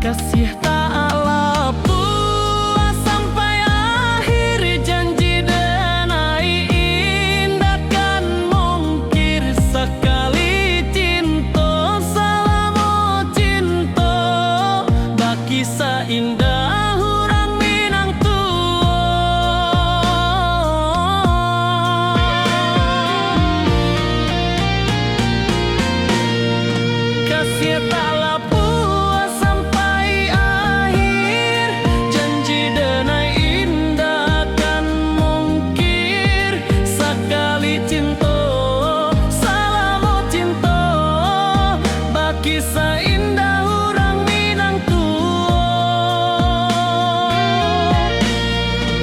Kasih tak lapuah sampai akhir, janji denai indak kan mungkir. Sakali cinto, salamo cinto, bakisah indah urang Minang tuo. Kasih tak lapuah sampai akhir, janji denai indak kan mungkir. Sakali cinto, salamo cinto, bakisah indah urang Minang tuo.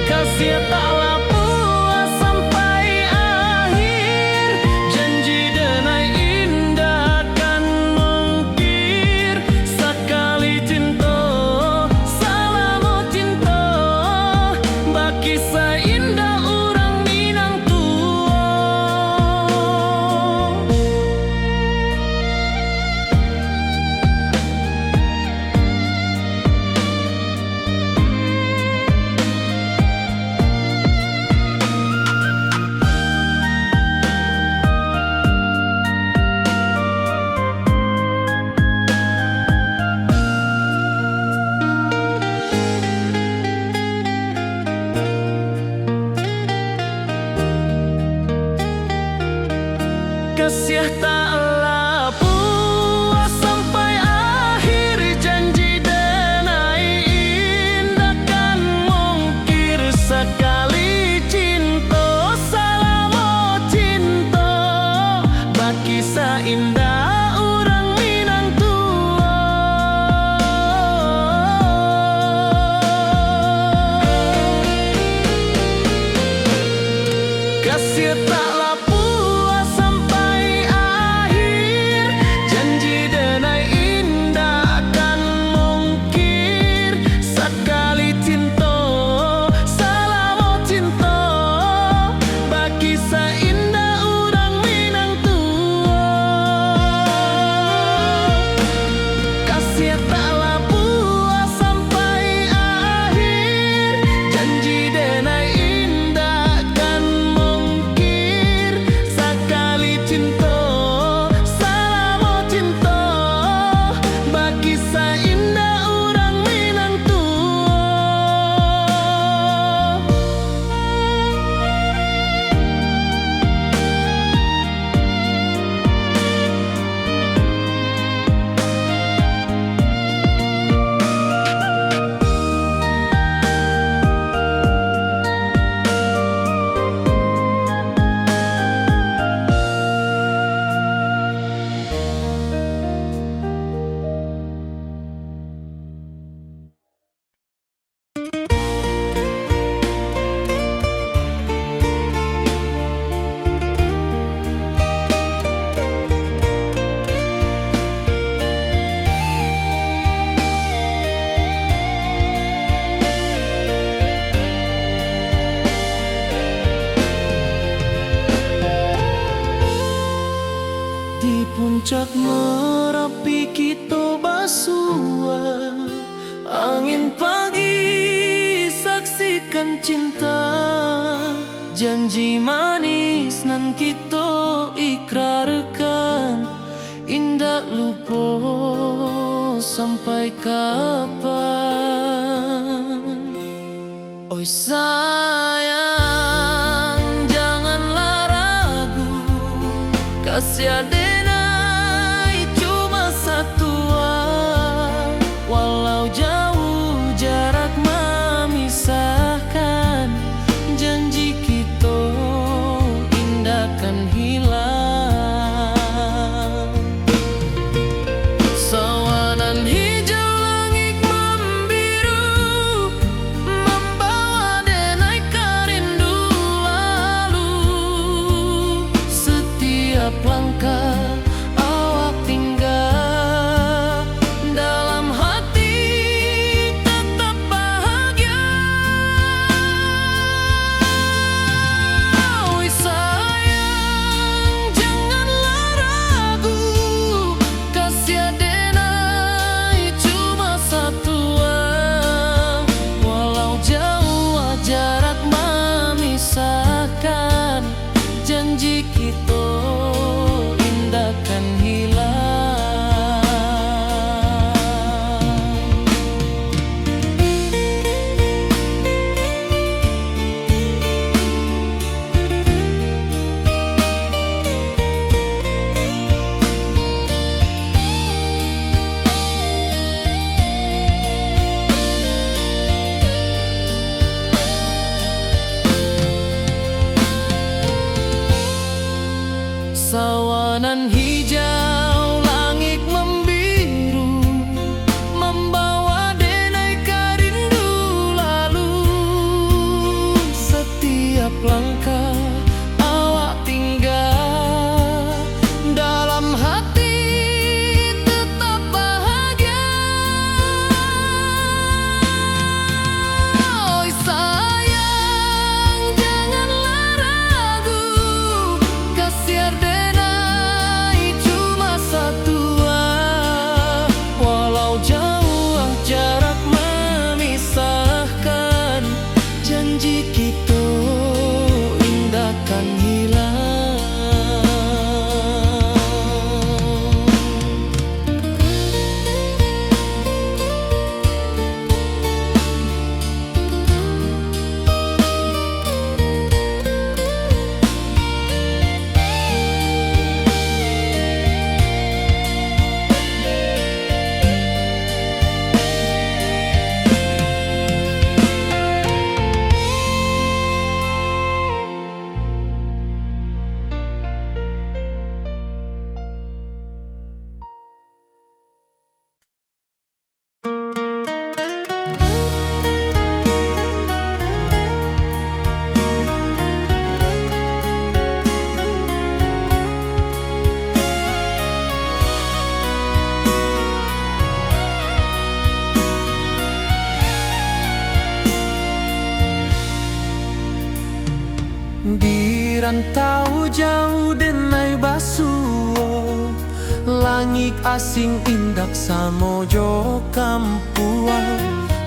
Kasih tak lapuah sampai akhir, janji denai indak kan mungkir. Sakali cinto, salamo cinto, bakisah indah urang Minang tuo. Kasih tak lapuah sampai akhir, janji denai indak kan mungkir. Sakali cinto, salamo cinto, bakisah indah urang Minang tuo. Kasih tak lapuah sampai akhir, janji denai indak kan mungkir. Sakali cinto, salamo cinto, bakisah indah urang Minang tuo. Kasih tak lapuah sampai akhir, janji denai indak kan mungkir. Sakali cinto, salamo cinto, bakisah indah urang Minang tuo. Di puncak Marapi kito basua, angin pagi saksikan cinta, janji manis nan kito ikrarkan, indak lupo sampai kapan. Oi sayang, janganlah ragu, kasih adenai cuma satua. Walau jauh jarak mamisahkan, janji kito indak kan hilang. Sawanan hijau langik mambiru, mambawa denai ka rindu lalu. Setiap langkah awak tingga, dalam hati tetap bahagia. Oi sayang, janganlah ragu, kasih adenai cuma satua. Walau jauh jarak mamisahkan, janji kito indak kan hilang. Sawanan hijau langik mambiru, mambawa denai ka rindu lalu. Setiap langkah awak tingga, dalam hati tetap bahagia. Oi sayang, janganlah ragu, kasih adenai cuma satua. Walau jauh jarak mamisahkan, janji kito indak kan hilang. Di rantau jauah denai basuo, langik asing indak samo jo kampuang.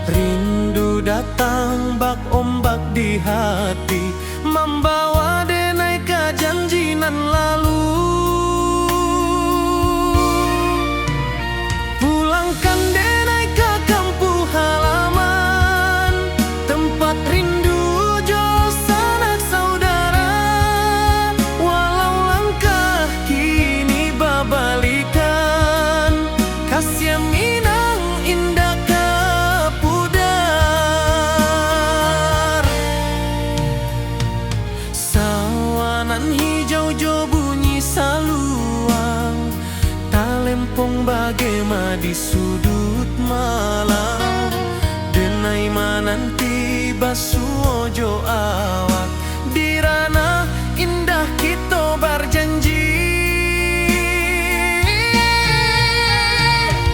Rindu datang bak ombak di hati, mambawa denai ka janji nan lalu. Pulangkan denai ka kampuang halaman, tempat rindu jo sanak saudara. Walau langkah kini babalikan, kasiah Minang indak ka pudar. Sawanan hijau jo bunyi saluang, talempong bagema di suduik malam. Denai mananti basuo jo awak, di ranah indah kito barjanji.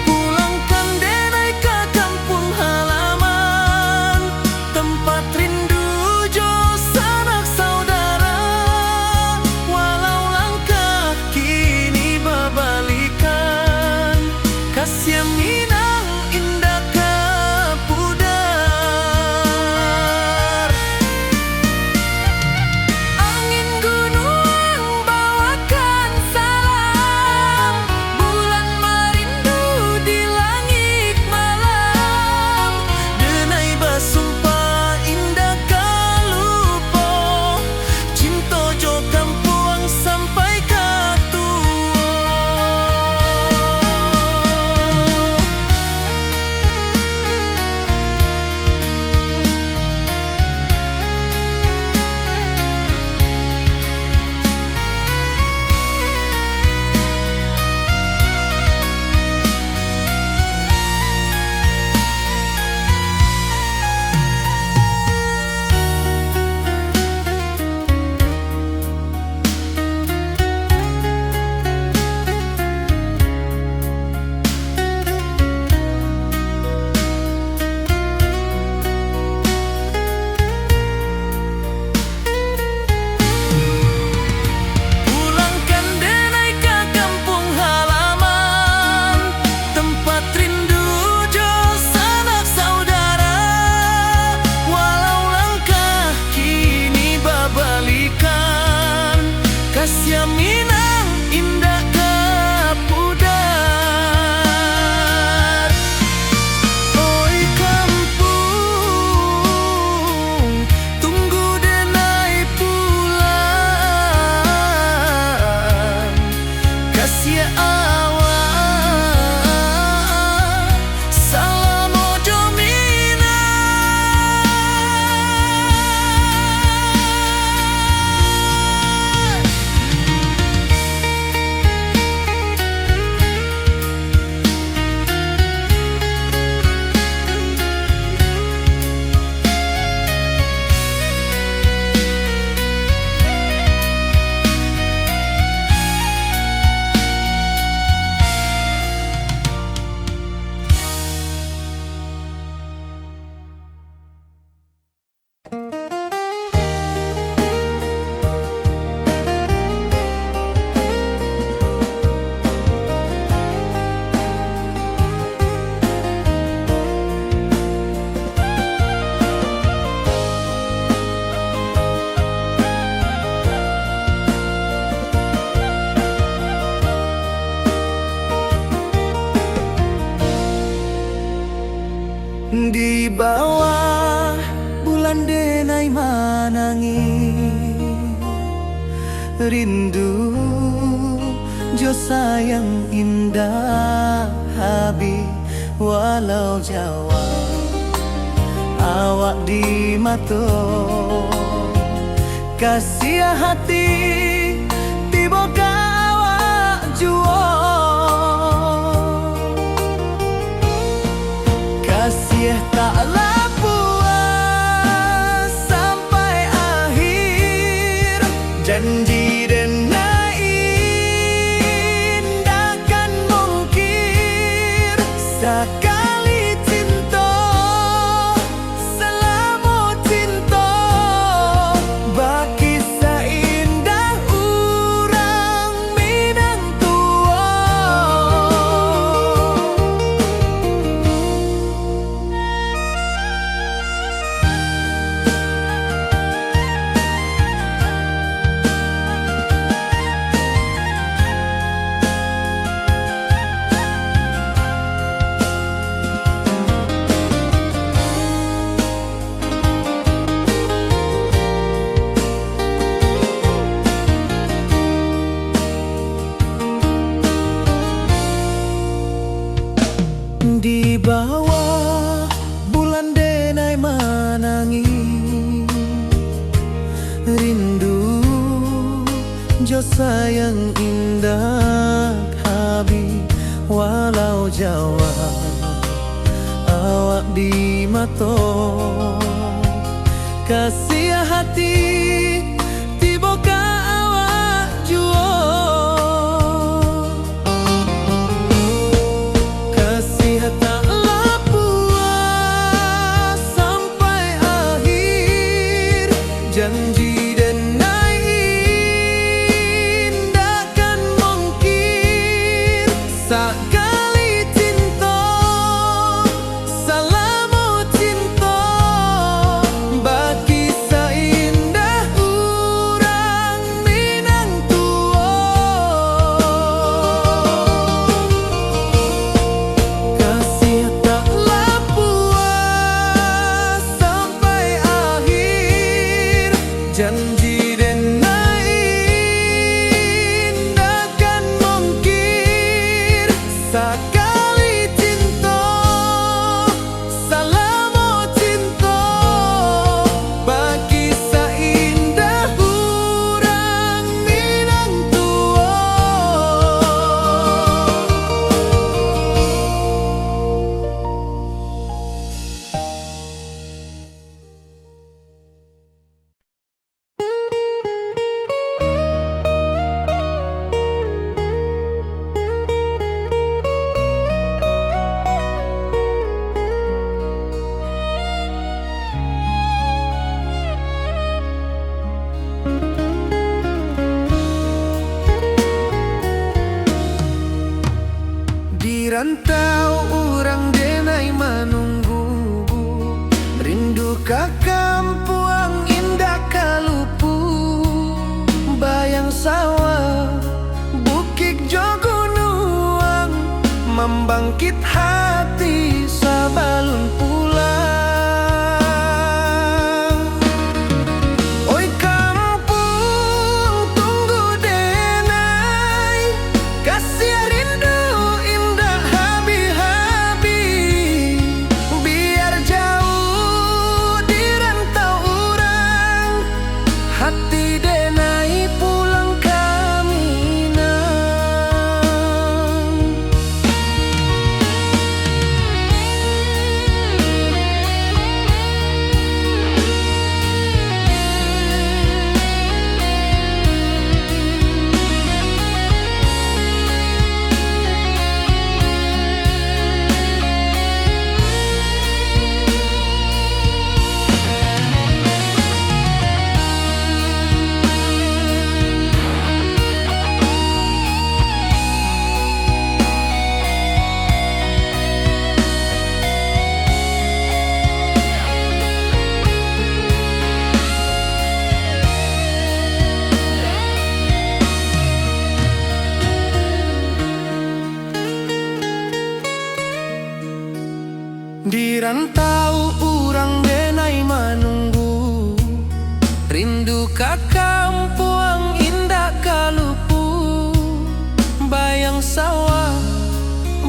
Pulangkan denai ka kampuang halaman, tempat rindu jo sanak saudara. Walau langkah kini babalikan, kasiah Minang indak ka pudar. Rindu jo sayang indak habih, walau jauah awak di mato. Kasiah hati tibo ka awak juo. Kasiah tak lah puas sampai akhir. Janji denai indak kan mungkir. Sakali cinto, salamo cinto, bakisah indah urang Minang tuo. Di bawah bulan denai manangih, rindu jo sayang indak habih, walau jauah awak di mato. Kasiah hati tibo ka awak juo. Kasiah tak lah puas sampai akhir. Janji denai indak kan mungkir. Sakali cinto, salamo cinto, bakisah indah urang Minang tuo. Kasiah tak lah puas sampai akhir. Janji denai indak kan mungkir. Sakali cinto, salamo cinto, bakisah indah urang Minang tuo. Di rantau urang denai manunggu, rindu ka kampuang indak ka lupu. Bayang sawah, bukik jo gunuang, mambangkit hati sabalun pulang. Oi kampuang, tunggu denai, kasiah rindu indak habih-habih. Biar jauah di rantau urang, hati denai pulang ka Minang. Di rantau urang denai manunggu, rindu Rindu ka kampuang indak ka lupu, bayang sawah,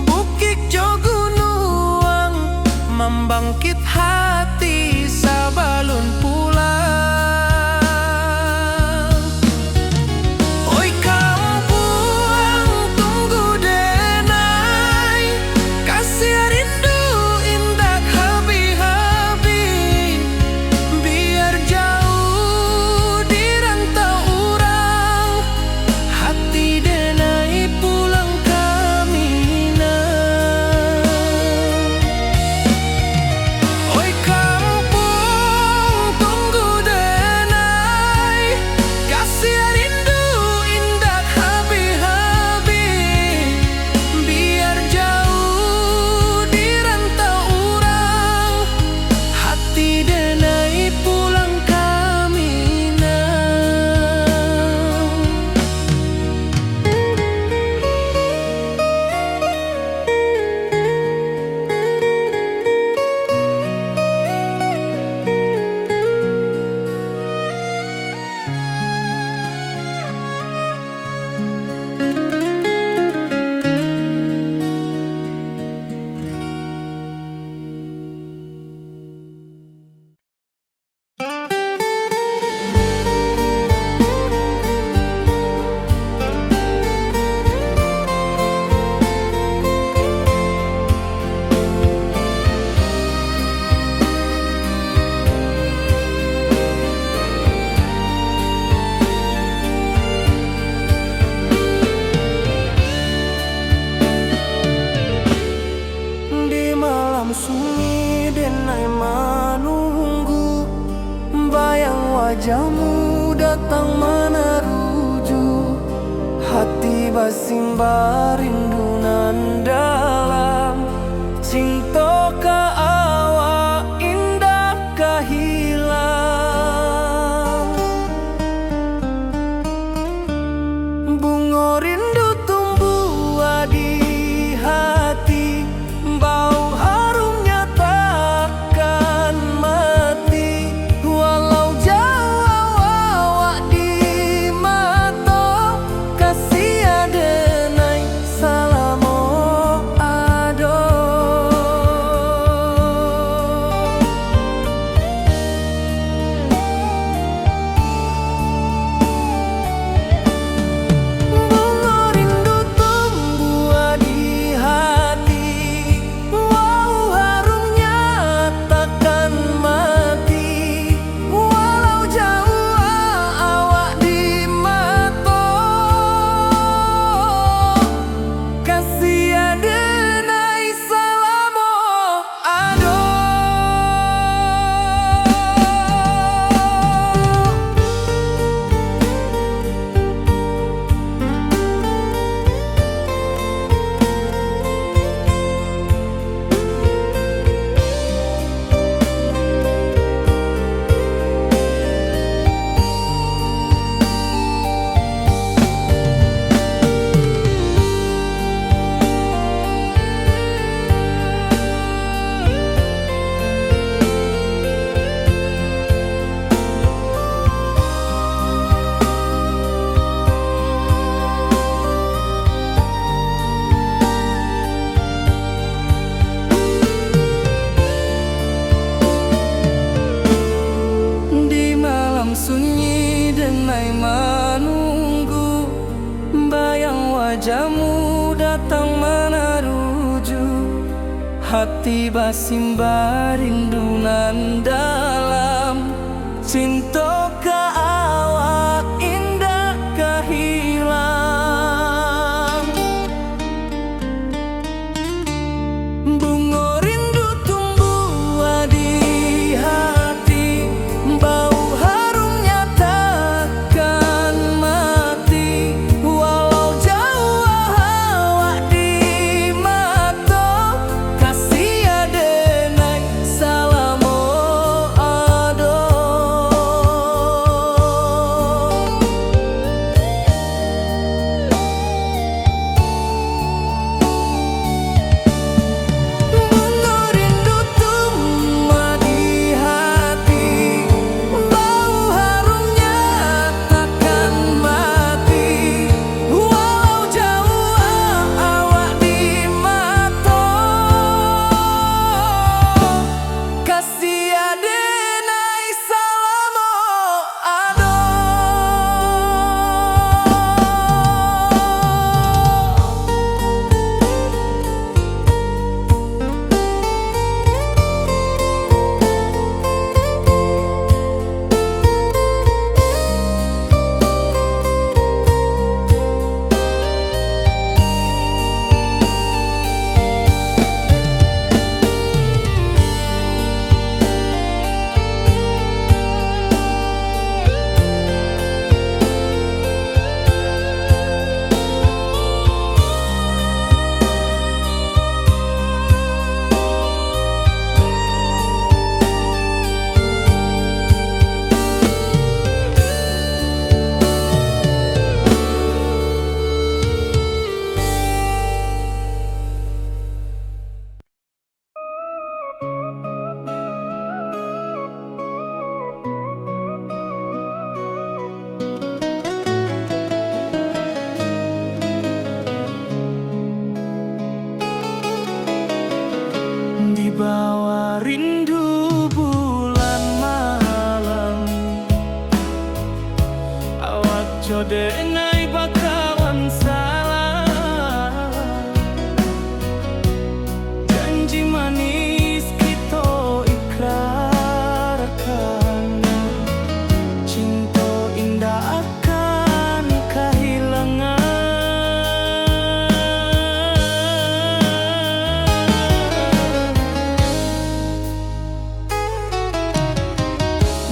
bukik jo gunuang, mambangkik hati sabalun pulang. Oi kampuang, tunggu denai, kasiah rindu indak habih-habih. Biar jauh di rantau urang, hati denai pulang ka Minang. Oi kampuang, tunggu denai, kasiah rindu indak habih-habih. Biar jauh di rantau urang, hati denai pulang ka Minang. Di malam sunyi denai manunggu, bayang wajahmu datang manaruju. Hati basimba rindu nan dalam, cinto ka awak indak ka hilang. Bungo rindu tumbuah di hati, bau harumnya takkan mati. Walau jauah awak di mato, kasiah denai salamo ado. Bungo rindu tumbuah di hati, bau harumnya takkan mati. Walau jauah awak di mato, kasiah denai salamo ado. Di malam sunyi denai manunggu, bayang wajahmu datang manaruju. Hati basimba rindu nan dalam, cinto ka awak indak ka hilang. Bungo rindu tumbuah di hati, bau harumnya takkan mati. Walau jauah awak di mato, kasiah denai salamo ado. Jo denai bakawan salah, janji manis kito ikrarkan, cinto indak akan kahilangan.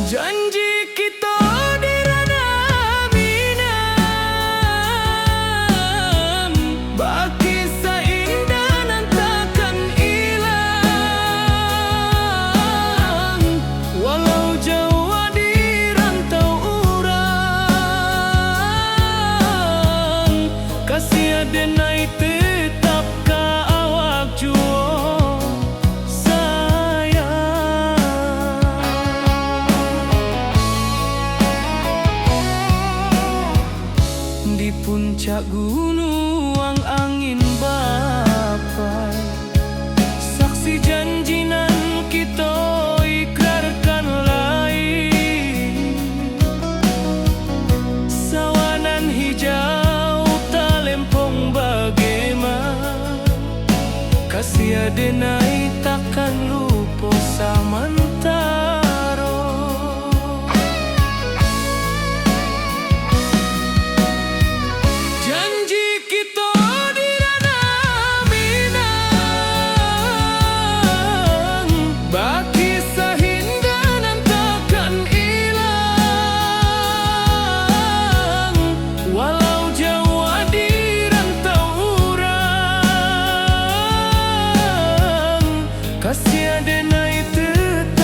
Janji kito di ranah Minang, bakisah indah nan takkan ilang, walau jauah di rantau urang, kasiah denai tetap ka awak juo. Sayang. Di puncak gunuang angin bapai, saksi janji nan kito ikrarkan lai. Sawah nan hijau talempong bagema, kasiah denai takkan lupo samantaro. Janji kito di ranah Minang, bakisah indah nan takkan ilang, walau jauah di rantau urang, kasiah denai tetap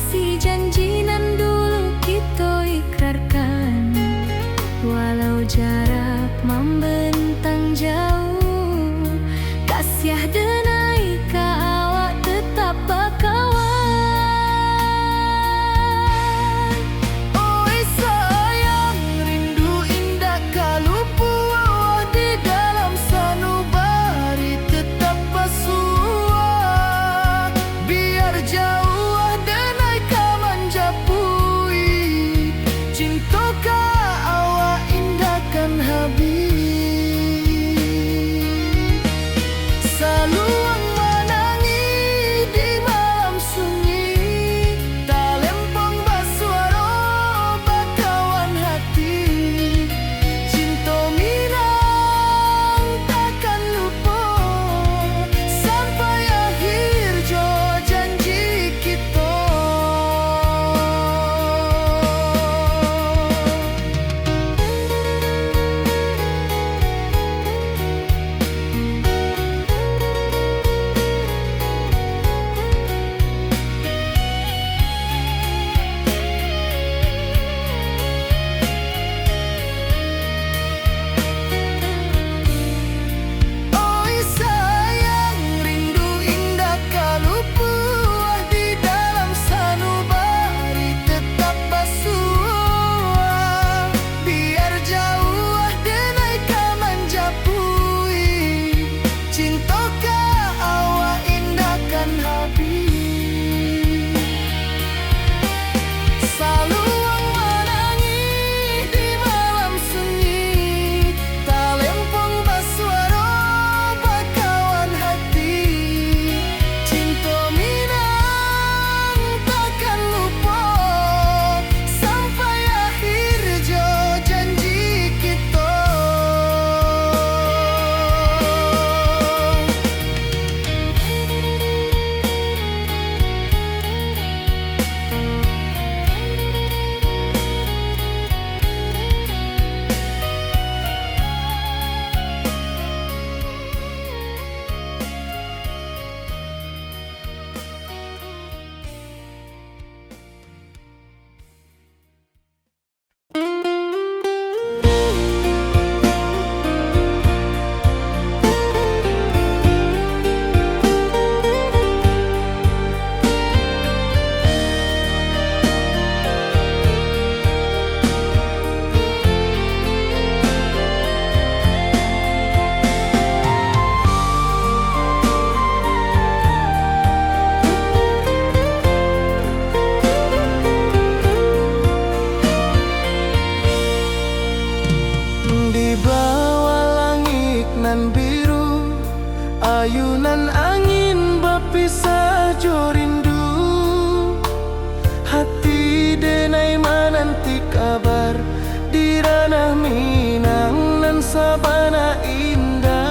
Si janji nan dulu kito ikrarkan, walau jarak mambentang jauh, kasiah denai ka awak tetap bakawan. Oi sayang, rindu indak ka lupo, di dalam sanubari tetap basuo. Biar jauah denai ka manjapui, cinto ka awak indak kan habih. Saluang manangih di malam sunyi, talempong basuaro bakawan hati. Cinto Minang takkan lupo, sampai akhir jo janji kito. Oi sayang, rindu indak ka lupo, di dalam sanubari tetap basuo. Biar jauah denai ka manjapui, cinto ka awak indak kan habih. Saluang manangih di malam sunyi, talempong basuaro bakawan hati. Cinto Minang takkan lupo, sampai akhir jo janji kito. Di bawah langik nan biru, ayunan angin bapisah jo rindu. Hati denai mananti kabar di ranah Minang nan sabana indah.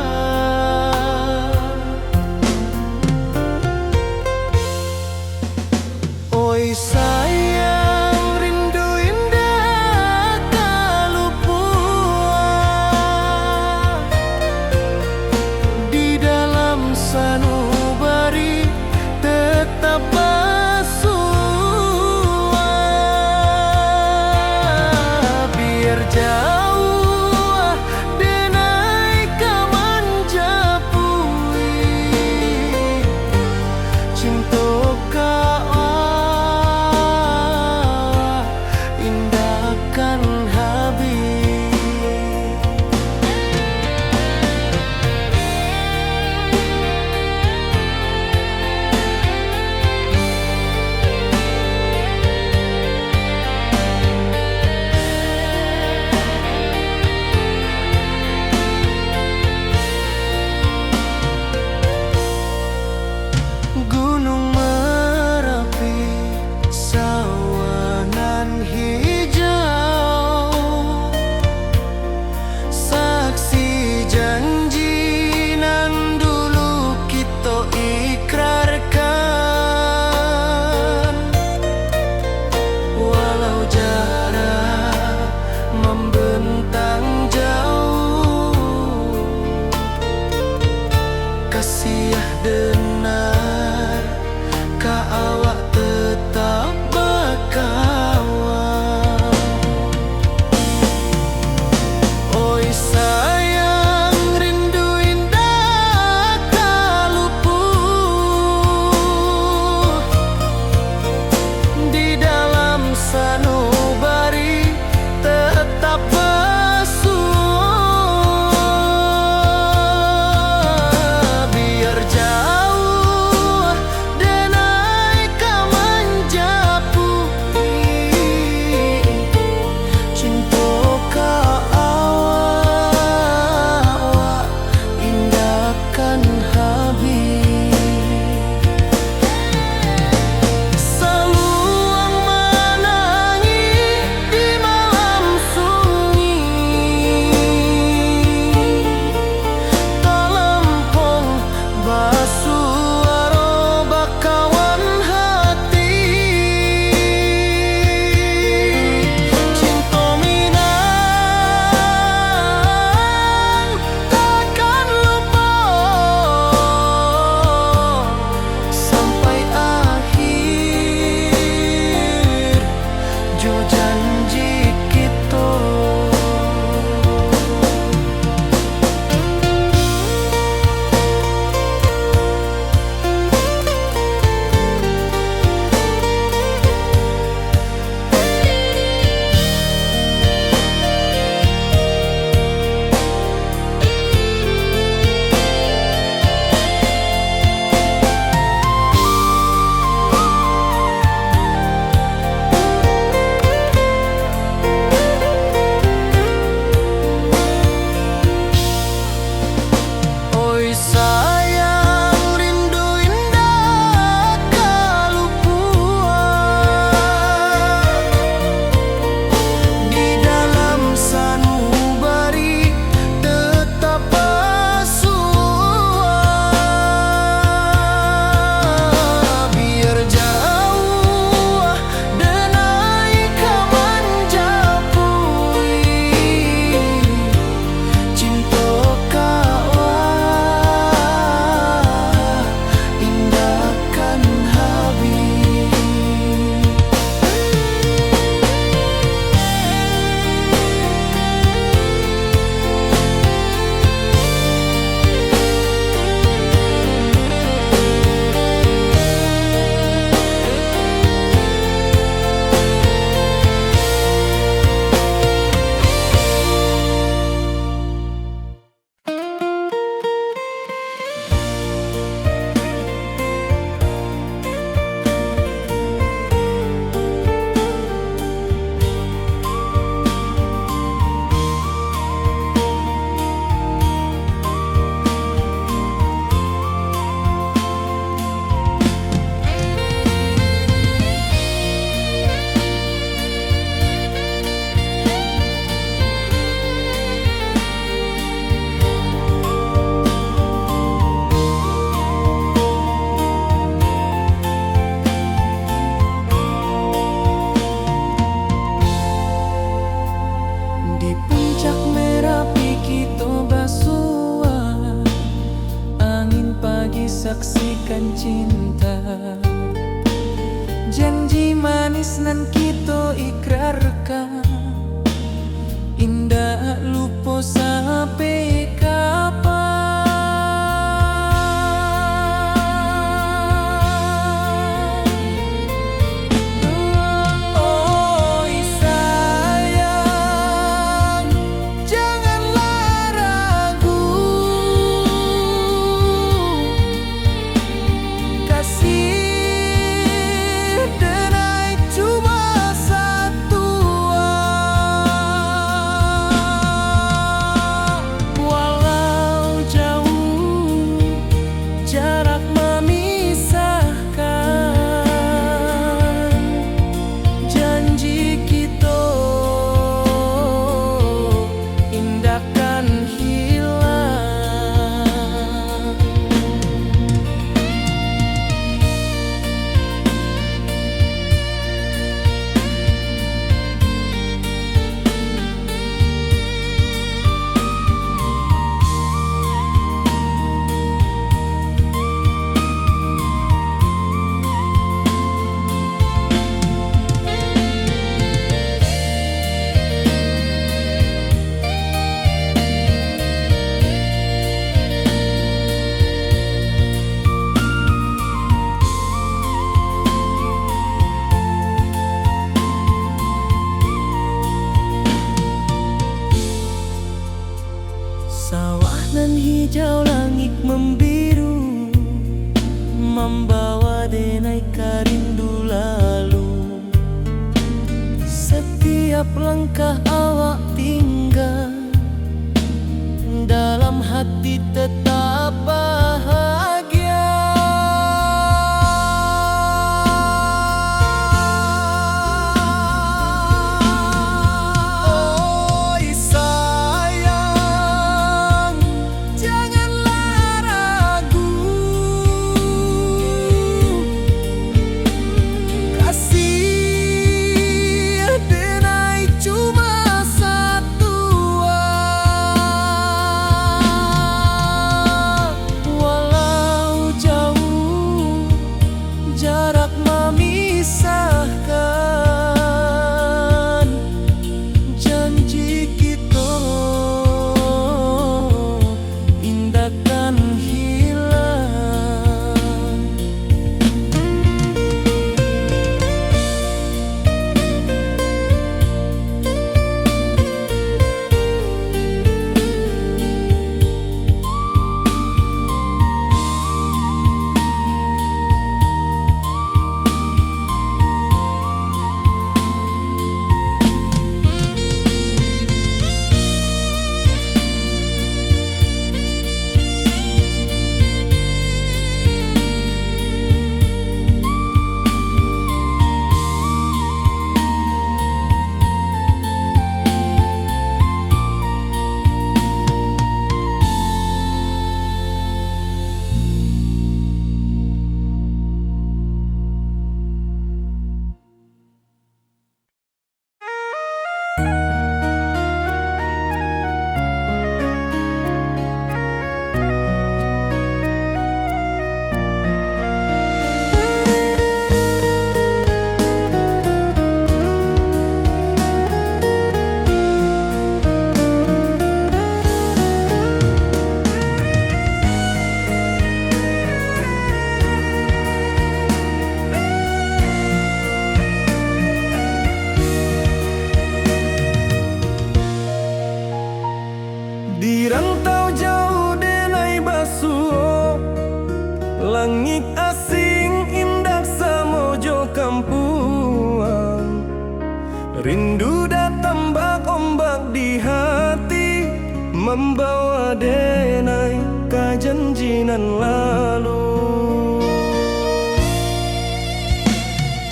Oi sayang, rindu indak ka lupo, di dalam sanubari tetap basuo. Biar jauah denai ka manjapui, cinto ka awak indak kan habih. Gunung Marapi, sawah nan hijau, saksi janji nan dulu kito ikrarkan. Walau jarak mambentang jauh, kasiah denai ka awak tetap nan kito ikrarkan, indak lupo sampai kapan. Oi sayang, janganlah ragu. Kasih denai cuma satua. Walau jauh jarak mamisahkan, janji kito indak kan hilang. Sawah nan hijau, langik mambiru, mambawa denai ka rindu lalu. Satiap langkah awak tingga, dalam hati tetap bahagia. Oi sayang, janganlah ragu. Kasih denai cuma satua. Walau jauh jarak mamisahkan, janji kito indak kan hilang. Di rantau jauah denai basuo, langik asing indak samo jo kampuang. Rindu datang bak ombak di hati, mambawa denai ka janji nan lalu.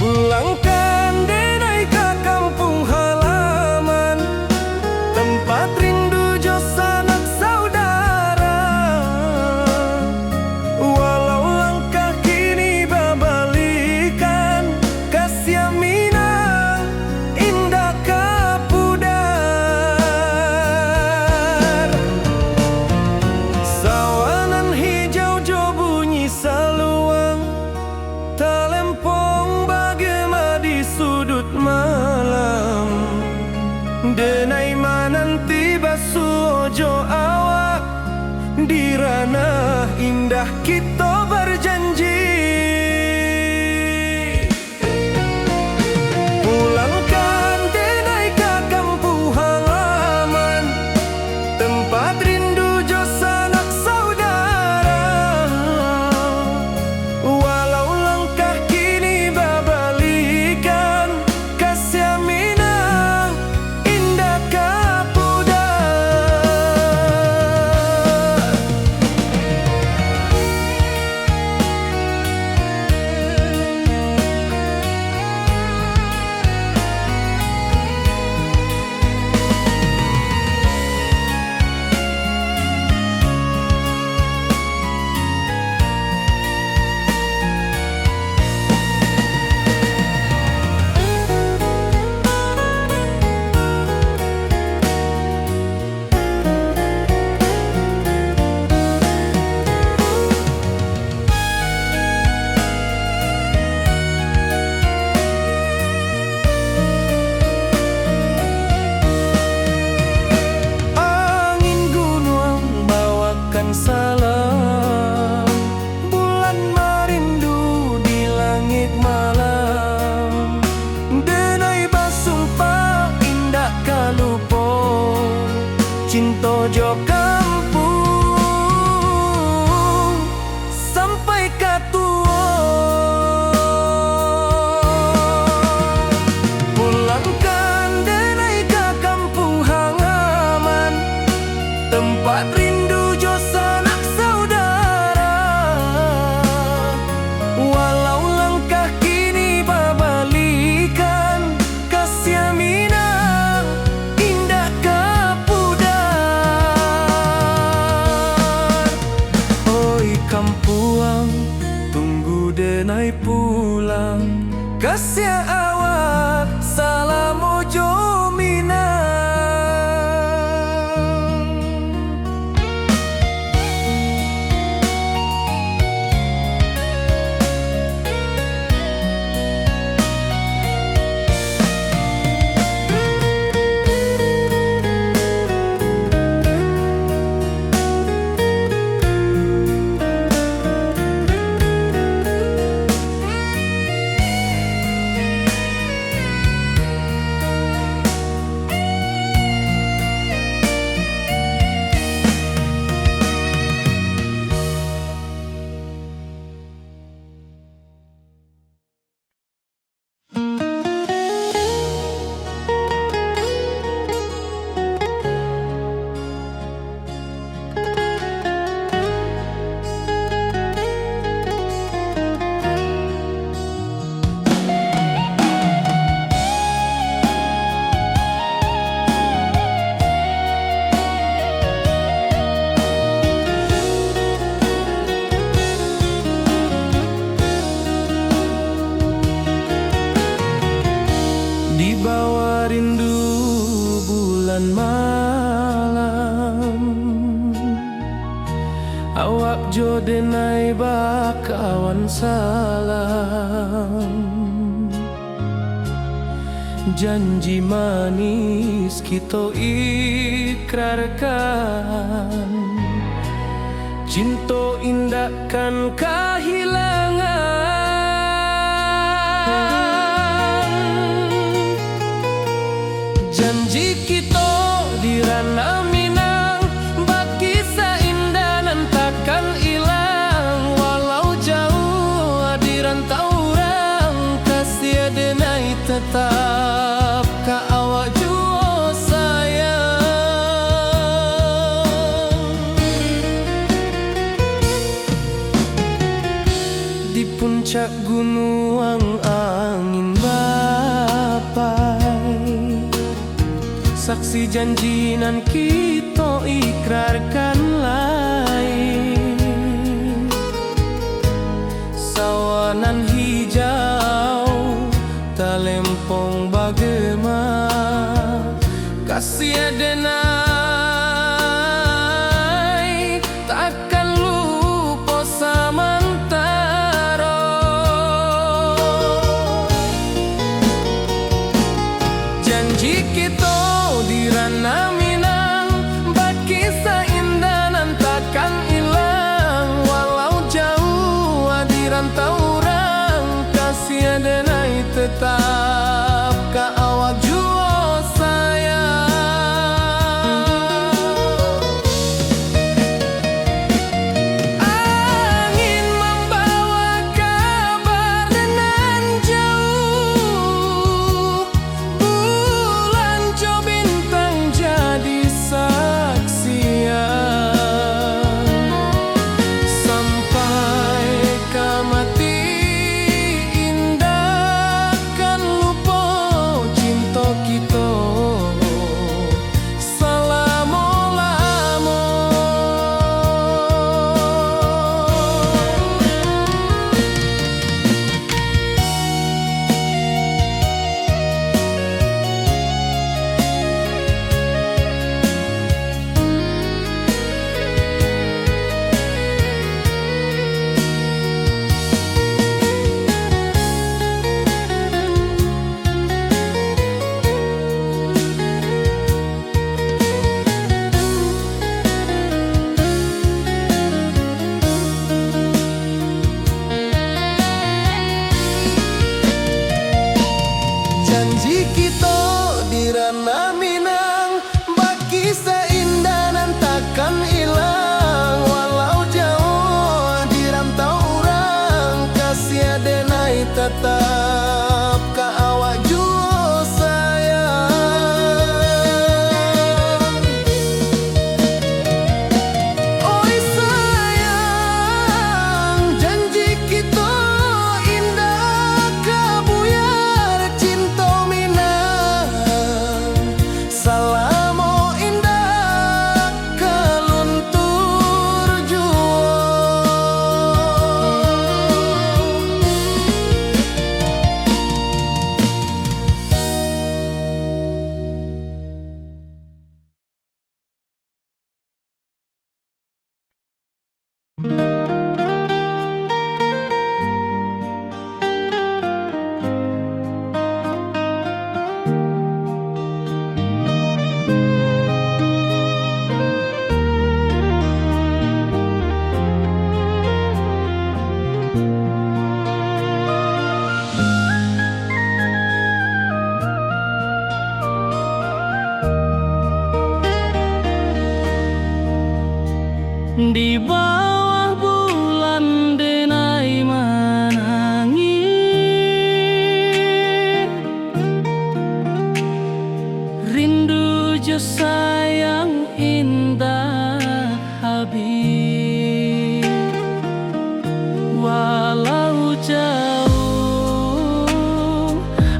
Pulangkan denai ka kampuang halaman, tampat rindu jo sanak saudara. Walau langkah kini babalikan, kasiah Minang indak ka pudar. Sawah nan hijau jo Kasiah awak salamo jo Minang. Di bawah rindu bulan malam, awak jo denai bakawan salam. Janji manis kito ikrarkan, cinto indak kan kahilangan. Janji kito di Ranah Minang, bakisah indah nan takkan ilang. Walau jauah di rantau urang, kasiah denai tetap ka awak juo sayang. Di puncak gunuang angin bapai, saksi janji nan kito ikrarkan lai. Sawah nan hijau, talempong bagema, kasiah denai takkan lupo samantaro. Janji kito di Ranah Minang, bakisah indah nan takkan ilang. Walau jauah di rantau urang, kasiah denai tetap ka awak juo sayang. Angin mambawa kabar nan jauah, bulan jo bintang jadi saksian. Sampai ka mati indak kan lupo cinto kito salamo-lamo. Janji kito di Ranah Minang, bakisah indah nan takkan ilang. Walau jauah di rantau urang, kasiah denai tatap ka awak juo sayang. Oi sayang, janji kito indak ka buyar, cinto Minang Di bawah bulan denai manangih, rindu jo sayang indak habis. Walau jauh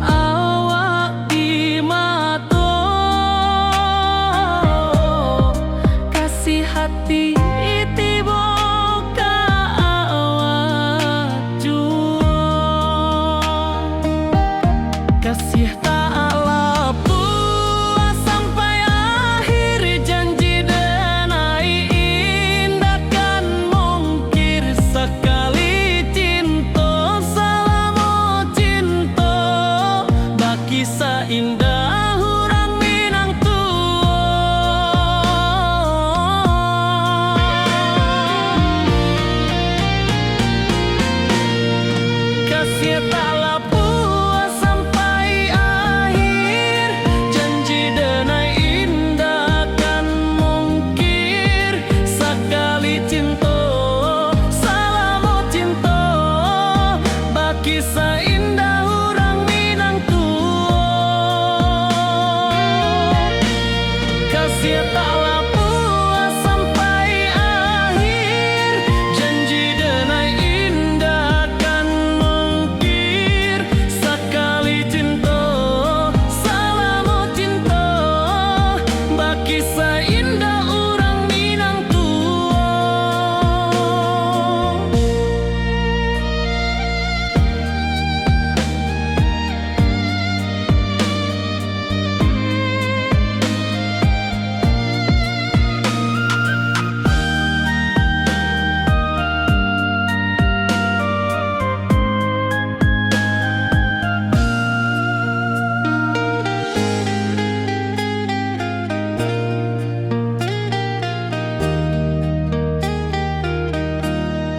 awak di mato, kasih hati tibo ka awak juo. Kasih tak lapuah sampai akhir, janji denai indak kan mungkir. Sakali cinto, salamo cinto, bakisah indah urang Minang tuo. Kasih tak lapuah sampai akhir, janji denai indak kan mungkir. Sakali cinto, salamo cinto, bakisah indah urang Minang tuo. Kasih tak lapuah sampai akhir, janji denai indak kan mungkir. Sakali cinto, salamo cinto, bakisah indah urang Minang tuo.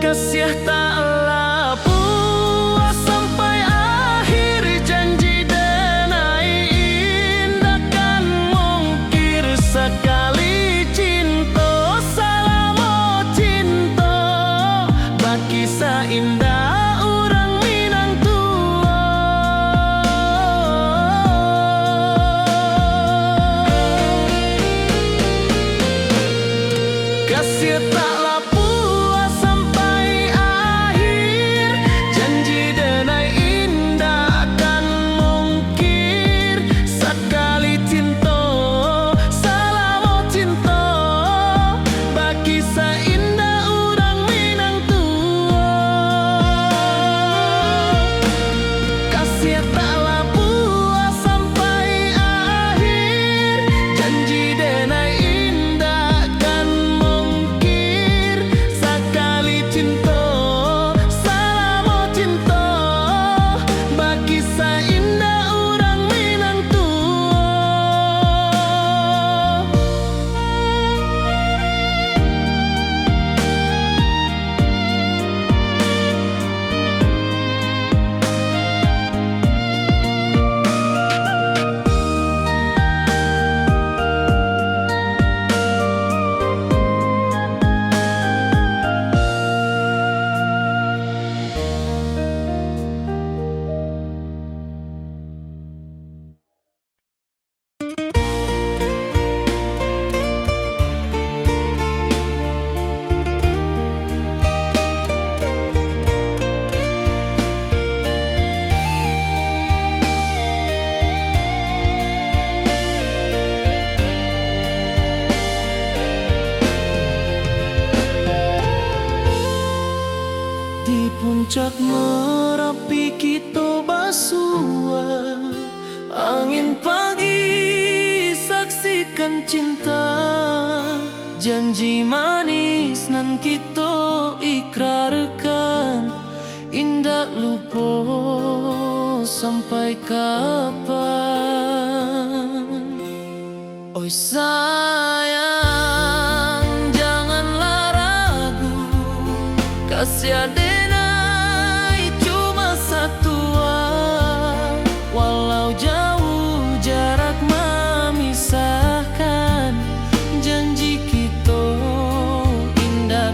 Kasih tak lapuah sampai akhir, janji denai indak kan mungkir. Sakali cinto, salamo cinto, bakisah indah urang Minang tuo. Kasih tak lapuah sampai akhir, janji denai indak kan mungkir. Sakali cinto, salamo cinto, bakisah indah urang Minang tuo. Kasih tak lapuah sampai akhir, janji denai indak kan mungkir. Sakali cinto, salamo cinto, bakisah indah urang Minang tuo. Di puncak Merapi kito basua. Angin pagi saksikan cinta, janji manis nan kito ikrarkan, indak lupo sampai kapan. Oi sayang, janganlah ragu, kasih adenai cuma satua. Walau jauh jarak mamisahkan, janji kito indak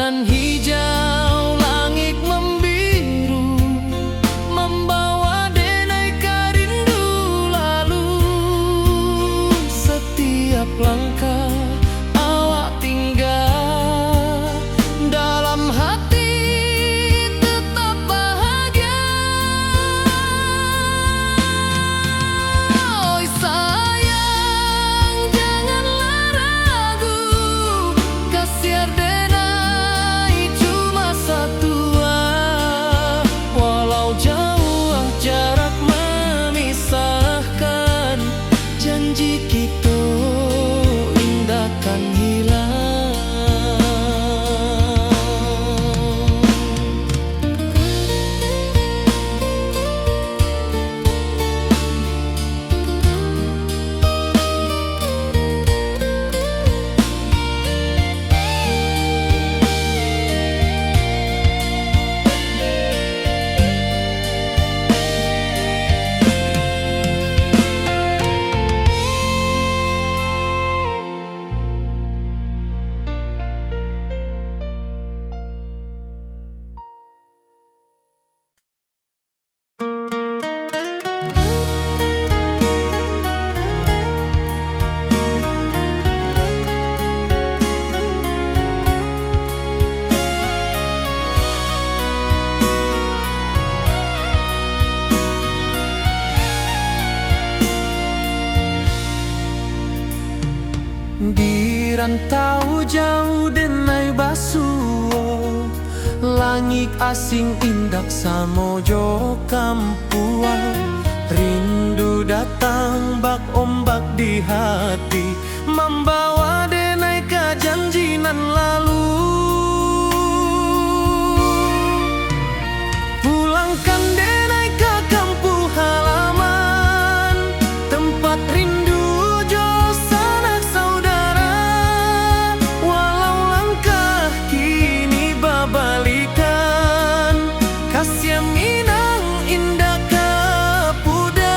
Hijau langik mambiru, mambawa denai ka rindu lalu. Satiap langkah awak tingga, dalam hati tetap bahagia. Oi sayang, janganlah ragu, kasiar denai cuma satua. Walau jauah jarak mamisahkan, janji kito indak kan hilang. Di rantau jauah denai basuo, langik asing indak samo jo kampuang. Rindu datang bak ombak di hati, mambawa denai ka janji nan lalu. Pulangkan denai ka kampuang halaman, tempat rindu jo sanak saudara. Walau langkah kini babalikan, kasiah Minang indak ka pudar.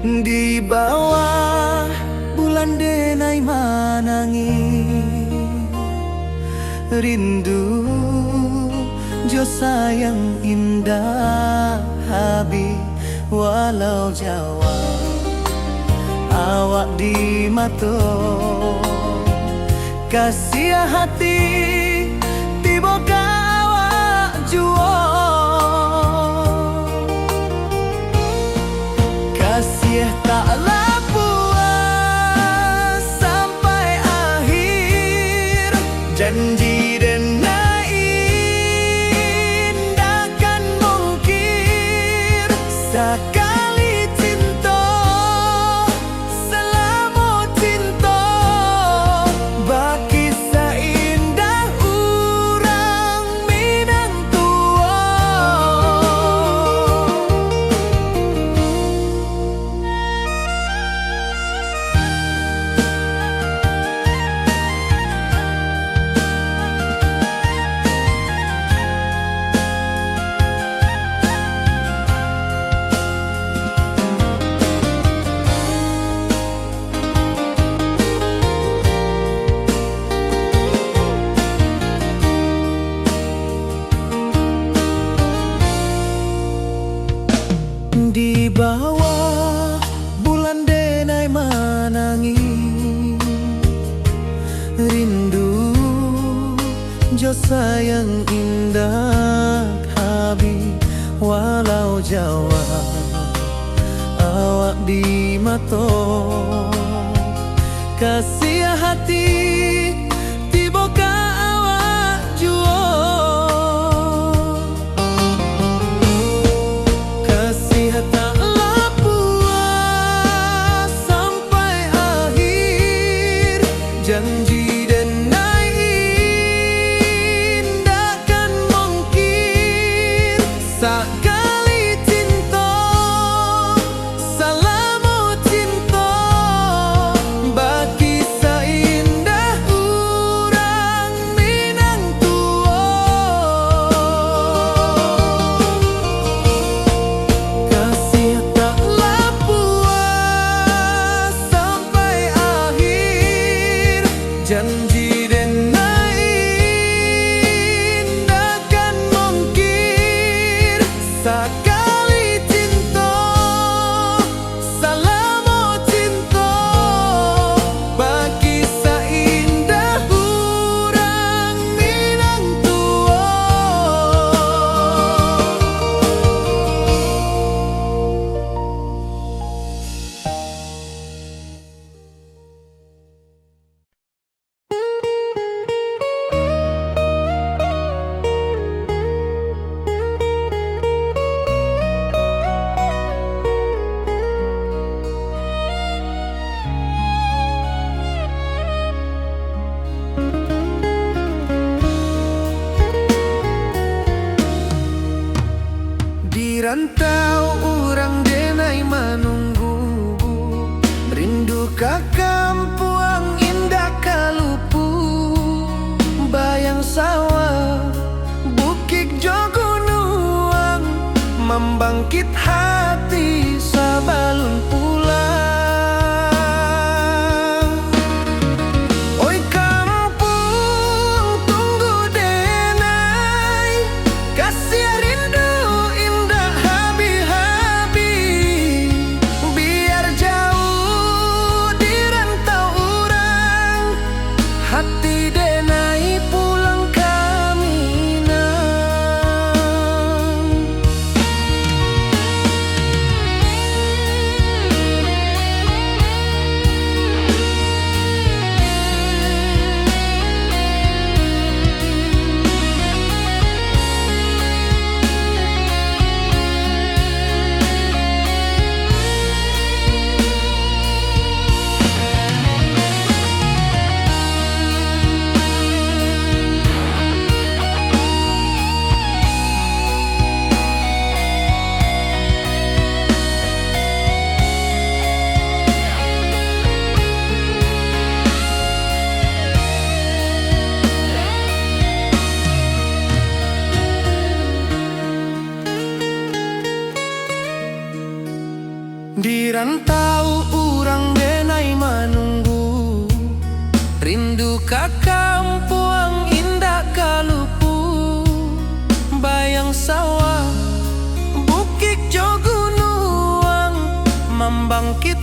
Di bawah bulan denai manangih, rindu jo sayang indak habih, walau jauah awak di mato. Kasiah hati tibo ka awak juo. Kasiah taklah puas sampai akhir. Janji denai indak kan mungkir. Sakali cinto, salamo cinto, bakisah indah urang Minang tuo. Di bawah bulan denai manangih, rindu jo sayang indak habih, walau jauah awak di mato. Kasiah hati tibo ka awak juo. Kasiah taklah puas sampai akhir. Janji denai indak kan mungkir. Sakali cinto, salamo cinto, bakisah indah urang Minang tuo. Kasiah taklah puas sampai akhir. Janji denai indak kan mungkir. Sakali cinto, salamo cinto, bakisah indah urang Minang tuo. Di rantau urang denai manunggu, rindu ka kampuang indak ka lupu. Bayang sawah, bukik jo gunuang, mambangkit hati sabalun pulang. Oi kampuang, tunggu denai, kasiah rindu indak habih-habih. Biar jauah di rantau urang, hati denai pulang ka Minang. Di rantau urang denai manunggu, rindu ka kampuang indak ka lupu. Bayang sawah, bukik jo gunuang, mambangkit